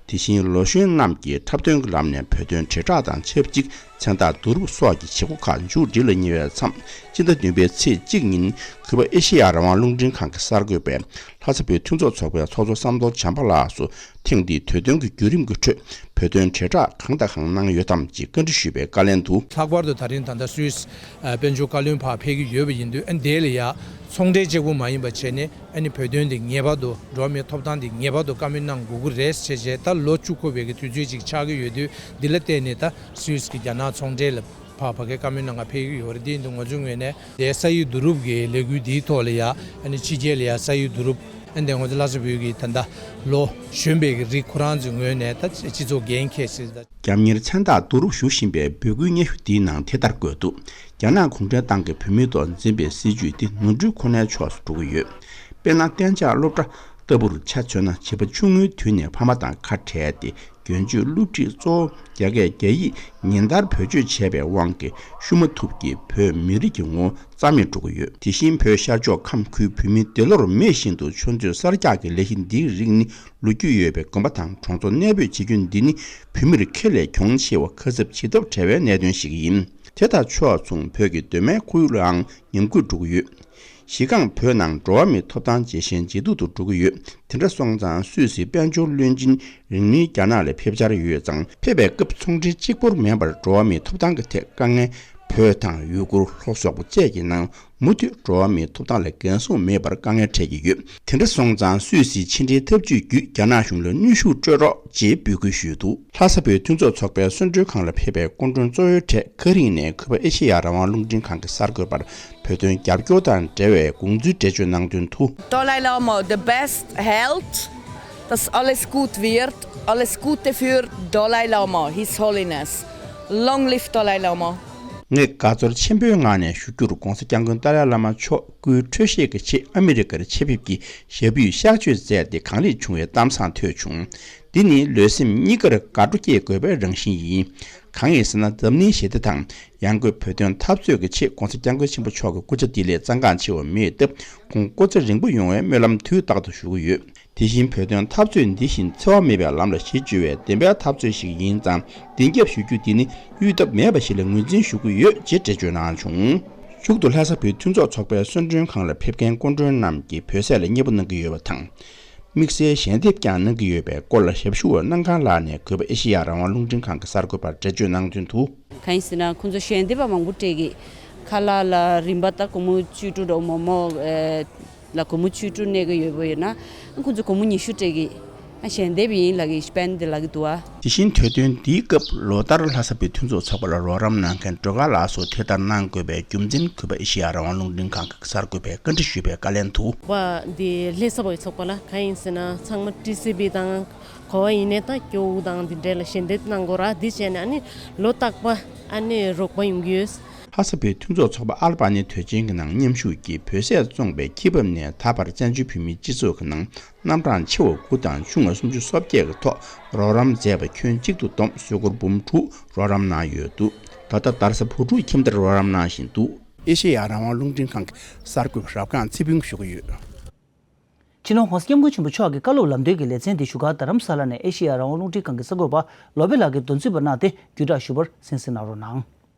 དེ་བཞིན་ལོ་གཞོན་རྣམས་ཀྱིས་འཁྲབ་སྟོན་གྱི་ལམ་ནས་བོད་དོན་དྲིལ་བསྒྲགས་དང་ཆབས་ཅིག་མཚན་རྟགས་བསྡུ་རུབ་སོགས་ཀྱི་བྱེད་སྒོ་ཁག་མཇུག་སྒྲིལ་ལ་ཉེ་བའི་མཚམས། སྤྱི་ཟླ་བདུན་པའི་ཚེས་གཅིག་ཉིན་གུས་པ་ཨེ་ཤེ་ཡ་རང་དབང་རླུང་འཕྲིན་ཁང་གི་གསར་འགོད་པས་ ལྷ་ས་བོད་མཐུན་ཚོགས་ཚོགས་པའི་ཚོགས་གཙོ་བསམ་གཏོར་བྱམས་པ་ལགས་སུ་ཐེངས་འདིའི་དུས་སྟོན་གྱི་བརྒྱུད་རིམ་གྱི་ཁྲོད་བོད་དོན་དྲིལ་བསྒྲགས་གང་དང་གང་གནང་ཡོད་དམ་ཅེས་བཀའ་འདྲི་ཞུས་པའི་བཀའ་ལན་དུ། ལྷག་པར་དུ་ད་རིང་ད་ལྟ་སུད་སི་ཨ་དཔལ་འབྱོར་བཀའ་བློན་ཕར་ཕེབས་ཀྱི་ཡོད་པ་ཡིན་དུས། ཨ་ནི་དེ་ལ་ཡ་ཚོང་འབྲེལ་གཅིག་པུ་མ་ཡིན་པ་བྱས་ནས། ཨ་ནི་བོད་དོན་འདི་ངེས་པར་དུ། འགྲོ་བ་མིའི་ཐོབ་ཐང་འདི་ངེས་པར་དུ་བཀའ་མོལ་གནང་དགོས་ཀྱི་རེད་ཟེར་བྱས། ད་ལོ་བཅུ་འཁོར་བའི་གི་དུས་ཚོད་ཅིག་ཆགས་ཀྱི་ཡོད་དུས། འདི་ལ་བརྟེན་ནས་ད་སུད་སི་གི་རྒྱ་ནག་ཚོང་འབྲེལ་ལ་ཕར་ཕ་གིའི་བཀའ་མོལ་གནང་ག་ཕེབས་ཀྱི་ཡོད་རེད། དེ་ཡིན་དུས་ང་ཚོའི་ངོས་ནས་དེ་ས་ཡིག་བསྡུ་རུབ་ཀྱི་ལས་འགུལ་འདིའི་ཐོག་ལ་ཡ། ཨ་ནི་ཕྱི་རྒྱལ་ལ་ཡ་ས་ཡིག་བསྡུ་རུབ། ཨ་ནི་ང་ཚོ་ལྷ་ས་བོད་ཀྱི་ད་ལྟ་ལོ་གཞོན་པའི་གི་རིགས་ཁོ་རང་ཚོའི་ངོས་ནས་ད་སྤྱི་ཚོགས་འགན་འཁྱེར་ཟེར་ད། རྒྱབ་གཉེར་མཚན་རྟགས་བསྡུ་རུབ་ཞུ་བཞིན་པའི་འབོད་སྐུལ་སྙན་ཞུ་འདིའི་ནང་དེ་ལྟར་བཀོད་འདུག་རྒྱ་ནག་གུང་ཁྲན་ཏང་གིས་བོད་མི་ཐོག་འཛིན་པའི་སྲིད་བྱུས་འདི་ནོར་འཁྲུལ་ཁོ་ནའི་ཕྱོགས་སུ་འགྲོ་གི་ཡོད། དཔེར་ན། གཏན་འཇགས་སློབ་གྲྭ་ལྟ་བུར་ཆ་མཚོན་ན། བྱིས་པ་ཆུང་ངུའི་དུས་ནས་ཕ་མ་དང་ཁ་བྲལ་ཏེ། རྒྱུན་སྤྱོད་སློབ་ཁྲིད་གཙོ་བོ་རྒྱ་སྐད་རྒྱ་ཡིག་ཉིན་ལྟར་བེད་སྤྱོད་བྱས་པའི་དབང་གིས་ཤུ་མ་ཐུབ་ཀྱིས་བོད་མི་རིགས་ཀྱི་ངོ་བོ་རྩ་མེད་འགྲོ་གི་ཡོད། དེ་བཞིན་བོད་ཤར་ཕྱོགས་ཁམས་ཁུལ་བོད་མི་འདི་ལོར་མེད་བཞིན་དུ་ཆུ་མཛོད་གསར་རྒྱག་གི་ལས་གཞི་འདིའི་རིགས་ནི། ལོ་རྒྱུས་ཡོད་པའི་དགོན་པ་དང་གྲོང་ཚོ་གནས་སྤོས་བྱེད་རྒྱུ་འདི་ནི་བོད་མིར་ཁེ་ལས་གྱོང་ཆེ་བ་ཁ་གསབ་བྱེད་ཐབས་བྲལ་བའི་གནད་དོན་ཞིག་ཡིན། དེ་དང་ཕྱོགས་མཚུངས་བོད་ཀྱི་གདོད་མའི་ཁོར་ཡུག་ལའང་ཉམས་རྒུད་འགྲོ་གི་ཡོད། གཞི་རྐང་བོད་ནང་འགྲོ་བ་མིའི་ཐོབ་ཐང་ཇེ་ཞན་ཇེ་སྡུག་ཏུ་འགྲོ་གི་ཡོད། དེ་འདྲ་སོང་ཙང་སུད་སིའི་དཔལ་འབྱོར་བློན་ཆེན་རིང་མིན་རྒྱ་ནག་ལ་ཕེབས་འཆར་ཡོད་ཙང་། ཕེབས་པའི་སྐབས་ཚོང་འབྲེལ་གཅིག་པོར་མིན་པར་འགྲོ་བ་མིའི་ཐོབ་ཐང་གི་ཐད་དཀའ་ངལ། བོད་དང་ཡུ་གུར་ལྷོ་སོག་པོ་བཅས་ཀྱི་ནང་མུ་མཐུད་འགྲོ་བ་མིའི་ཐོབ་ཐང་ལ་འགན་སྲུང་མེད་པར་དཀའ་ངལ་འཕྲད་ཀྱི་ཡོད། དེ་འདྲ་སོང་ཙང་སུད་སིའི་ཕྱི་འབྲེལ་འཐབ་ཇུས་བརྒྱུད་རྒྱ་ནག་གཞུང་ལ་གནོན་ཤུགས་སྤྲོད་རོགས་ཅེས་འབོད་སྐུལ་ཞུས་འདུག་ལྷ་ས་བོད་མཐུན་ཚོགས་ཚོགས་པའི་གསོལ་མགྲོན་ཁང་ལ་ཕེབས་པའི་སྐུ་མགྲོན་གཙོ་བོའི་གྲས་ཁ་རིང་ནས་གུས་པ་ཨེ་ཤེ་ཡ་རང་དབང་རླུང་འཕྲིན་ཁང་གི་གསར་འགོད་པར་བོད་དོན་རྒྱབ་སྐྱོར་དང་འབྲེལ་བའི་དགོངས་ཚུལ་འགྲེལ་བརྗོད་གནང་དོན་དུ། Dalai Lama, the best health, dass alles gut wird, alles Gute für Dalai Lama, His Holiness. Long live Dalai Lama. ངས་དགའ་ཚོར་ཆེན་པོའི་ངང་ནས་ཞུ་རྒྱུར། ༸གོང་ས་༸སྐྱབས་མགོན་ཏཱ་ལའི་བླ་མ་མཆོག་སྐུའི་འཕྲོད་བཞེས་ཀྱི་ཆེད་ཨ་མི་རི་ཀར་ཆེད་ཕེབས་ཀྱིས་ཞབས་པུས་གཤགས་བཅོས་མཛད་དེ་གང་ལེགས་བྱུང་བའི་གཏམ་བཟང་ཐོས་བྱུང་། འདི་ནི་ལུས་སེམས་གཉིས་ཀར་དགའ་སྤྲོ་སྐྱེ་དགོས་པའི་རང་བཞིན་ཡིན། གང་ཡིན་ཟེར་ན། འཛམ་གླིང་ཞི་བདེ་དང་ཡང་སྒོས་བོད་དོན་འཐབ་རྩོད་ཀྱི་ཆེད་༸གོང་ས་༸སྐྱབས་མགོན་ཆེན་པོ་མཆོག་གི་སྐུ་ཕྱྭ་འདི་ལས་གཙང་འགངས་ཆེ་བ་མེད་སྟབས། ཁོང་སྐུ་ཚེ་རིང་པོ་ཡོང་བའི་སྨོན་ལམ་དུས་རྟག་ཏུ་ཞུ་གི་ཡོད། དེ་བཞིན་བོད་དོན་འཐབ་རྩོད་འདི་བཞིན་འཚེ་བ་མེད་པའི་ལམ་ལ་གཞི་བཅོལ་བའི་བདེན་པའི་འཐབ་རྩོད་ཞིག་ཡིན་ཙང་། བདེན་རྒྱབ་ཞུ་རྒྱུ་འདི་ནི་གཡོལ་ཐབས་མེད་པ་ཞིག་ལ་ངོས་འཛིན་ཞུ་གི་ཡོད་ཅེས་འགྲེལ་བརྗོད་གནང་བྱུང་། མཇུག་ཏུ་ལྷ་ས་བོད་མཐུན་ཚོགས་ཚོགས་པའི་གསོལ་མགྲོན་ཁང་ལ་ཕེབས་མཁན་སྐུ་མགྲོན་རྣམས་ཀྱིས་བོད་ཟས་ལ་མཉེས་པོ་གནང་གི་ཡོད་པ་དང་། དམིགས་བསལ་ཞལ་འདེབས་ཀྱང་གནང་གི་ཡོད་པའི་སྐོར་ལ་ཞབས་ཞུ་བ་སྣང་གང་ལགས་ནས་གུས་པ་ཨེ་ཤེ་ཡ་རང་དབང་རླུང་འཕྲིན་ཁང་གི་གསར་འགོད་པར་འགྲེལ་བརྗོད་གནང་དོན་དུ། གང་ཡིན་ཟེར་ན། ཁོང་ཚོ་ཞལ་འདེབས་པ་མང་པོ་སྤྲད་ཀྱི། ཁ་ལག་ལ་རིན་པ་ད་སྒོར་མོ་བཅུ་དྲུག་འགྲོ། མོག་མོག་ཨེ་ལ་སྒོར་མོ་བཅུ་དྲུག་གནས་ཀྱི་ཡོད་པ་ཡོད་ན། ཁོང་ཚོ་སྒོར་མོ་ཉི་ཤུ་སྤྲད་ཀྱི། ཨ་ཞལ་འདེབས་ཡིན་ལབ་ཀྱི། སྤེན་དེ་ལབ་ཀྱི་འདུག་ཨ། དེ་བཞིན་དུས་སྟོན་འདིའི་སྐབས་ལོ་ལྟར་ལྷ་ས་བོད་མཐུན་ཚོགས་ཚོགས་པ་ལ་རོགས་རམ་གནང་མཁན་སྒྲོལ་དཀར་ལགས་སུ་དེ་ལྟར་གནང་དགོས་པའི་རྒྱུ་མཚན་གུས་པ་ཨེ་ཤེ་ཡ་རང་དབང་རླུང་འཕྲིན་ཁང་གི་གསར་འགོད་པས་བཀའ་འདྲི་ཞུས་པའི་བཀའ་ལན་དུ། པ་འདི་ལྷ་ས་བོད་ཚོགས་པ་ལ་གང་ཡིན་ཟེར་ན། ཚང་མ་ཊི་སི་བི་དང་གོ་བ་ཡིན་ནའི་ད་སྐྱོ་བོ་དང་འདི་འདྲ་ལ་ཞལ་འདེབས་གནང་དགོས་ར། འདི་བྱས་ནས་ཨ་ནི་ལོ་རྟག་པ་ཨ་ནི་རོགས་པ་ཡོང་གི་ཡོད། ལྷ་ས་བོད་མཐུན་ཚོགས་ཚོགས་པ་ཨལ་པ་ནི་དོན་ཆེན་གྱི་ནང་མཉམ་ཞུགས་ཀྱིས་བོད་ཟས་བཙོངས་པའི་ཁྱི་འབབ་ནས་ད་བར་བཙན་བྱོལ་བོད་མིའི་སྤྱི་ཚོགས་ཀྱི་ནང་རྣམ་གྲངས་ཆེ་བ་དགུ་དང་ཆུང་བ་སུམ་ཅུ་སོ་བརྒྱད་ཀྱི་ཐོག་རོགས་རམ་མཛད་པ་ཁྱོན་གཅིག་ཏུ་བསྡོམས་གཟུགས་སྐོར་འབུམ་དྲུག་རོགས་རམ་གནང་ཡོད་འདུག་ད་ལྟ་དར་ས་བུ་ཕྲུག་ཁྱིམ་དར་རོགས་རམ་གནང་བཞིན་འདུག་ཨེ་ཤེ་ཡ་རང་དབང་རླུང་འཕྲིན་ཁང་གི་གསར་འགོད་པ་རབ་སྒང་ཚེ་ཕུན་ཞུ་གི་ཡོད། སྤྱི་ནོར་༸གོང་ས་༸སྐྱབས་མགོན་ཆེན་པོ་མཆོག་གི་བཀའ་སློབ་ལམ་སྟོན་གྱི་ལེ་ཚན་དེ་བཞུགས་སྒར་རྡ་རམ་ས་ལ་ནས་ཨེ་ཤེ་ཡ་རང་དབང་རླུང་འཕྲིན་ཁང་གི་གསར་འགོད་པ་ལོ་པེ་ལགས་ཀྱིས་དོན་ཚུད་པ་གནང་སྟེ་བརྒྱུད་བསྒྲགས་ཞུ་བར་གསན་གཟིགས་གནང་རོགས་གནང་།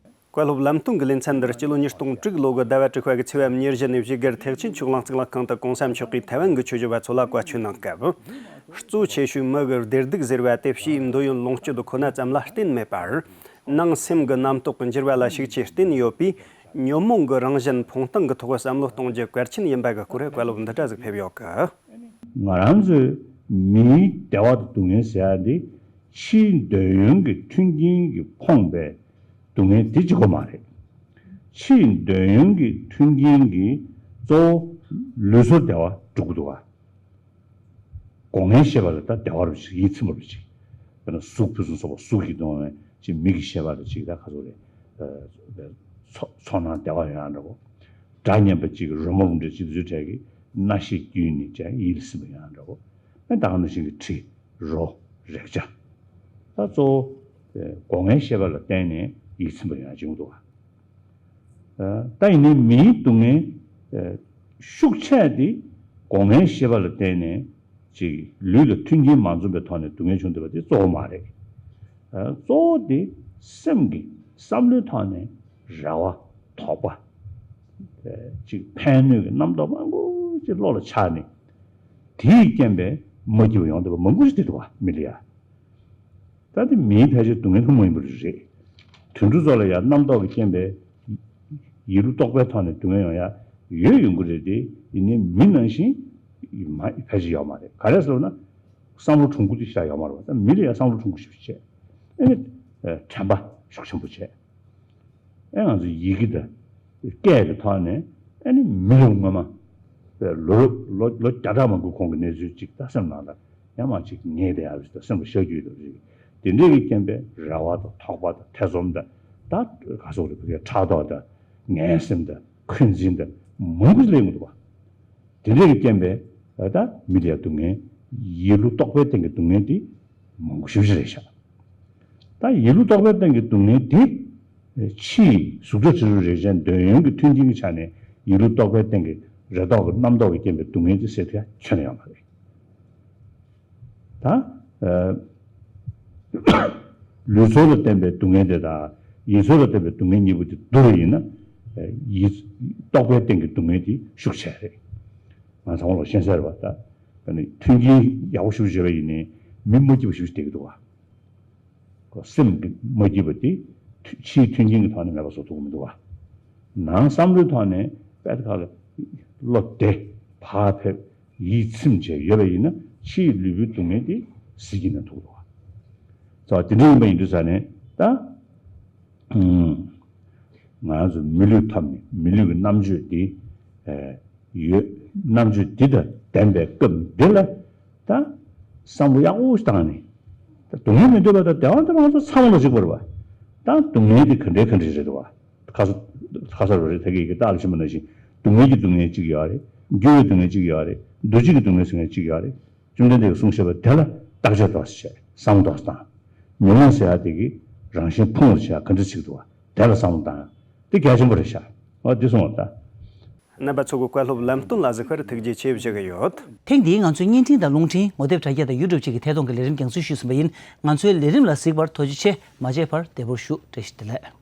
བཀའ་སློབ་ལམ་སྟོན་གྱི་ལེ་ཚན་འདིར་སྤྱི་ལོ་ཉིས་སྟོང་དྲུག་ལོ་གི་ཟླ་བ་དྲུག་པ་གི་ཚེས་པ་ཉེར་བཞི་ནས་བཞུགས་སྒར་ཐེག་ཆེན་ཆོས་གླིང་གཙུག་ལག་ཁང་དུ་གོང་ས་མཆོག་གིས་ཐའེ་ཝན་གྱི་ཆོས་བརྒྱུད་པ་ཚོ་ལ་བཀའ་ཆོས་གནང་སྐབས། གཙོ་ཆེ་ཤོས་མི་གི་བདེ་སྡུག་ཟེར་བ་དེ་ཕྱིའི་འདོད་ཡོན་ལོངས་སྤྱོད་ཁོ་ན་ཙམ་ལ་བརྟེན་མེད་པར། ནང་སེམས་ཀྱི་རྣམ་རྟོག་གི་འགྱུར་བ་ལ་ཤུགས་ཆེ་བརྟེན་ཡོད་པས། ཉོན་མོངས་ཀྱི་རང་བཞིན་འཕོངས་སྟངས་ཀྱི་ཐོག་བསམ་བློ་གཏོང་རྒྱུ་གལ་ཆེན་ཡིན་པ་གི་སྐོར་བཀའ་སློབ་འདི་འདྲ་ཟིག་ཕེབས་ཡོད་གི། ང་རང་ཚོའི་མིའི་བདེ་བ་དང་སྡུག་བསྔལ་ཟེར་ཡ་འདི་ཕྱིའི་འདོད་ཡོན་གྱི་མཐུན་རྐྱེན་གྱིས་ཕོངས་པའི་སྡུག་བསྔལ་འདི་གཅིག་པོ་མ་རེད། ཕྱིའི་འདོད་ཡོན་གྱི་མཐུན་རྐྱེན་གྱིས་གཙོ་བོ་ལུས་སྲོག་བདེ་བ་སྒྲུབ་ཀྱི་འདུག་ག་སྒོ་ངའི་ཤེས་པ་ལ་ད་བདེ་བ་རུ་ཞིག་ཡིད་ཚིམ་པ་རུ་ཞིག་དཔེར་ན་གཟུགས་ཕུན་སུམ་ཚོགས་པ་གཟུགས་ཀྱི་གདོང་བས་ཅིག་མིག་གི་ཤེས་པ་ལ་ཅིག་ད་ག་ཚོད་རེད། ཚོ་ཚོར་སྣང་བདེ་བ་ཡོང་ཡ་འདྲ་བོ། སྒྲ་སྙན་པ་ཅིག་རོལ་མོ་རུ་འདྲ་ཅིག་དུས་ཚོད་གྲས་ཀྱི་རྣ་ཤེས་བརྒྱུད་ནས་ཅིག་ཡིད་ལ་ཚིམ་པ་ཡོང་ཡ་འདྲ་བོ། ཨ་ད་ག་ནང་བཞིན་གྱི་དྲི་རོ་རེག་བྱ། ད་གཙོ་བོ་སྒོ་ངའི་ཤེས་པ་ལ་བརྟེན་ནས་ཡིད་ཚིམ་པ་ཡོང་ཡ་ཅིག་འདུག་ག་ད་ཡིན་ནའི་མིའི་སྡུག་བསྔལ་ཤུགས་ཆེ་དེ་སྒོ་ངའི་ཤེས་པ་ལ་བརྟེན་ནས་ཅིག་ལུས་ལ་མཐུན་རྐྱེན་མ་འཛོམས་པའི་ཐོག་ནས་སྡུག་བསྔལ་བྱུང་བསྡད་པ་དེ་གཙོ་བོ་མ་རེད། གཙོ་བོ་དེ་སེམས་ཀྱི་བསམ་བློའི་ཐོག་ནས་རེ་བ་དོགས་པ་ཅིག་ཕན་གནོད་ཀྱི་རྣམ་རྟོག་མང་པོ་ཅིག་བློ་ལ་འཆར་ནས། དེས་རྐྱེན་པས་མ་སྐྱིད་པ་ཡོང་བསྡད་པ་མང་པོ་ཞིག་བསྡད་འདུག་བ། མི་ལ་ཡ། ད་དེ་མིའི་ཕལ་ཆེར་སྡུག་བསྔལ་ཐུན་མོང་ཡིན་པ་རེད། དུད་འགྲོ་ཚོ་ལ་ཡང་རྣམ་རྟོག་གི་རྐྱེན་པས་ཡིད་བློ་རྟོག་པའི་ཐོག་ནས་སྡུག་བསྔལ་ཡོང་ཡ་ཡོད་ཡོང་གི་རེད་དེ། ཡིན་ནའི་མི་ནང་བཞིན་མ་ཕལ་ཆེར་ཡོད་མ་རེད། ག་རེ་ཟེར་ན། བསམ་བློ་ཆུང་ཀུ་དེ་ཞེ་དྲག་ཡོད་མ་རེད་བ། ད་མི་ལ་ཡང་བསམ་བློ་ཆུང་ཀུ་ཞིག་བྱས། ཨེ་ནི་དྲན་པ་ཤུགས་ཆེན་པོ་བྱས། ཨེ་ང་ཚོ་ཡི་གེ་དང་སྐད་ཀྱི་ཐོག་ནས་ཨེ་ནི་མི་ལོ་སྔོན་མ་ལོ་ལོ་ལོ་བརྒྱ་ཕྲག་མང་པོའི་གོང་གི་གནས་ཚུལ་ཅིག་ད་སེམས་ནང་ལ་ཡང་མ་ཅིག་ངེས་བསྡད་ཡ་རེད། ད་སེམས་ལ་ཤར་རྒྱུ་ཡོད་རེད། དེ་འདྲས་ཀྱི་རྐྱེན་པས་རེ་བ་དང་དོགས་པ་དང་ཐེ་ཚོམ་དང་ད་ག་སོགས་རེད། བུ་གའི་ཕྲག་དོག་དང་ངན་སེམས་དང་འཁོན་འཛིན་དང་མང་པོ་ཞིག་སླེབས་ཡོང་གི་འདུག་བ། དེ་འདྲ་གི་རྐྱེན་པས་ད་མི་ལ་ཡ་སྡུག་བསྔལ། ཡིད་བློ་རྟོག་པའི་སྟེང་གི་སྡུག་བསྔལ་དེ་མང་པོ་ཞེ་པོ་ཅིག་རེད་ཤག་ད་ཡིད་བློ་རྟོག་པའི་སྟེང་གི་སྡུག་བསྔལ་དེ་ཕྱིའི་གཟུགས་སྒྲ་དྲི་རོ་རེག་བྱའི་འདོད་ཡོན་གྱི་མཐུན་རྐྱེན་གྱི་ཆ་ནས་ཡིད་བློ་རྟོག་པའི་སྟེང་གི་རེ་དོགས་ཀྱི་རྣམ་རྟོག་གི་རྐྱེན་པས་སྡུག་བསྔལ་དེ་སེལ་ཐུབ་ཡ་ཁྱོན་ནས་ཡོད་མ་རེད། ད་ཨ་ལུས་ཚོར་ལ་བརྟེན་པའི་སྡུག་བསྔལ་དེ་དང་ཡིད་ཚོར་ལ་བརྟེན་པའི་སྡུག་བསྔལ་གཉིས་པོ་དེ་བསྡུར་བ་ཡིན་ན། ཡིད་རྟོག་པའི་སྟེང་གི་སྡུག་བསྔལ་དེ་ཤུགས་ཆེ་རེད། ང་ཚང་མ་ལ་ཤེས་གསལ་རེད་བ། ད་ཨ་ནི་མཐུན་རྐྱེན་ཡག་པོ་ཞེ་པོ་ཅིག་ཡོད་པ་ཡིན་ནའི་མི་མ་སྐྱིད་པ་ཞེ་པོ་ཅིག་བསྡད་ཀྱི་འདུག་བ། ཁོ་སེམས་ཀྱི་མ་སྐྱིད་པ་དེ་ཕྱིའི་མཐུན་རྐྱེན་གྱི་ཐོག་ནས་མེད་པ་བཟོ་ཐུབ་ཀྱི་མི་འདུག་བ། ནང་བསམ་བློའི་ཐོག་ནས་དཔེ་ཁ་ལ་བློ་བདེ་བག་ཕེབས་ཡིད་ཚིམ་བྱས་ཡོད་པ་ཡིན་ན་ཕྱིའི་ལུས་པོའི་སྡུག་བསྔལ་དེ་ཟིལ་གྱིས་ནོན་ཐུབ་ཀྱི་འདུག་བ། ཙང་དེ་འདྲ་ཡིན་པ་ཡིན་དུས་ཙང་ནས་ད། ང་ཚོ་མི་ལུས་ཐོབ་ནས་མི་ལུས་ཀྱི་རྣམ་དཔྱོད་འདི་ཡོད། རྣམ་དཔྱོད་འདི་དང་ལྡན་པའི་སྐབས་འདི་ལ་ད་བསམ་བློ་ཡག་པོ་ཞིག་བཏང་ནས། ད་སྡུག་བསྔལ་མི་འདོད་པ་དང་བདེ་བ་འདོད་པ་ང་ཚོ་ཚང་མ་ལ་གཅིག་པ་རེད་བ། ད་སྡུག་བསྔལ་འདི་ག་འདྲའི་ག་འདྲའི་རེད་བ། ཁ་ས་ཁ་སར་བ་རེད། ད་གི་གི་རྟགས་ལ་ཕྱིན་པ་ནང་བཞིན་སྡུག་བསྔལ་གྱི་སྡུག་བསྔལ་གཅིག་ཡོད་རེད། འགྱུར་བའི་སྡུག་བསྔལ་གཅིག་ཡོད་རེད། འདུ་བྱེད་ཀྱི་སྡུག་བསྔལ་ཟེར་མཁན་གཅིག་ཡོད་རེད། བཅོམ་ལྡན་འདས་ཀྱིས་གསུངས་བཞག་པ་དེ་ལ་བརྟག་དཔྱད་ཏོག་ཙམ་བྱས། བསམ་བློ་ཏོག་ཙམ་བཏང་། ཉོན་མོངས་ཟེར་ཡ་དེ་གི་རང་བཞིན་ཕུང་བར་བྱེད་ཡ་ག་འདྲ་ཞིག་འདུག་བ། དེ་ལ་བསམ་བློ་བཏང་། དེ་གལ་ཆེན་པོ་རེད་ཤག་འོ་འདི་གསུངས་པ་ད། རྣམ་པ་ཚོ་གི་བཀའ་སློབ་ལམ་སྟོན་ལ་གཟིགས་པར་ཐུགས་རྗེ་ཆེ་ཞུ་གི་ཡོད། ཐེངས་འདིའི་ང་ཚོའི་བརྙན་འཕྲིན་དང་རླུང་འཕྲིན་ངོ་དེབ་དྲ་རྒྱ་དང་ཡུ་ཊུབ་བཅས་ཀྱི་ཐད་གཏོང་གི་ལས་རིམ་རྒྱང་སྲིང་ཞུས་ཟིན་པ་ཡིན། ང་ཚོའི་ལས་རིམ་ལ་གཟིགས་པར་ཐུགས་རྗེ་ཆེ། མ་མཇལ་བར་བདེ་པོར་བཞུགས། བཀྲ་ཤིས་བདེ་ལེགས།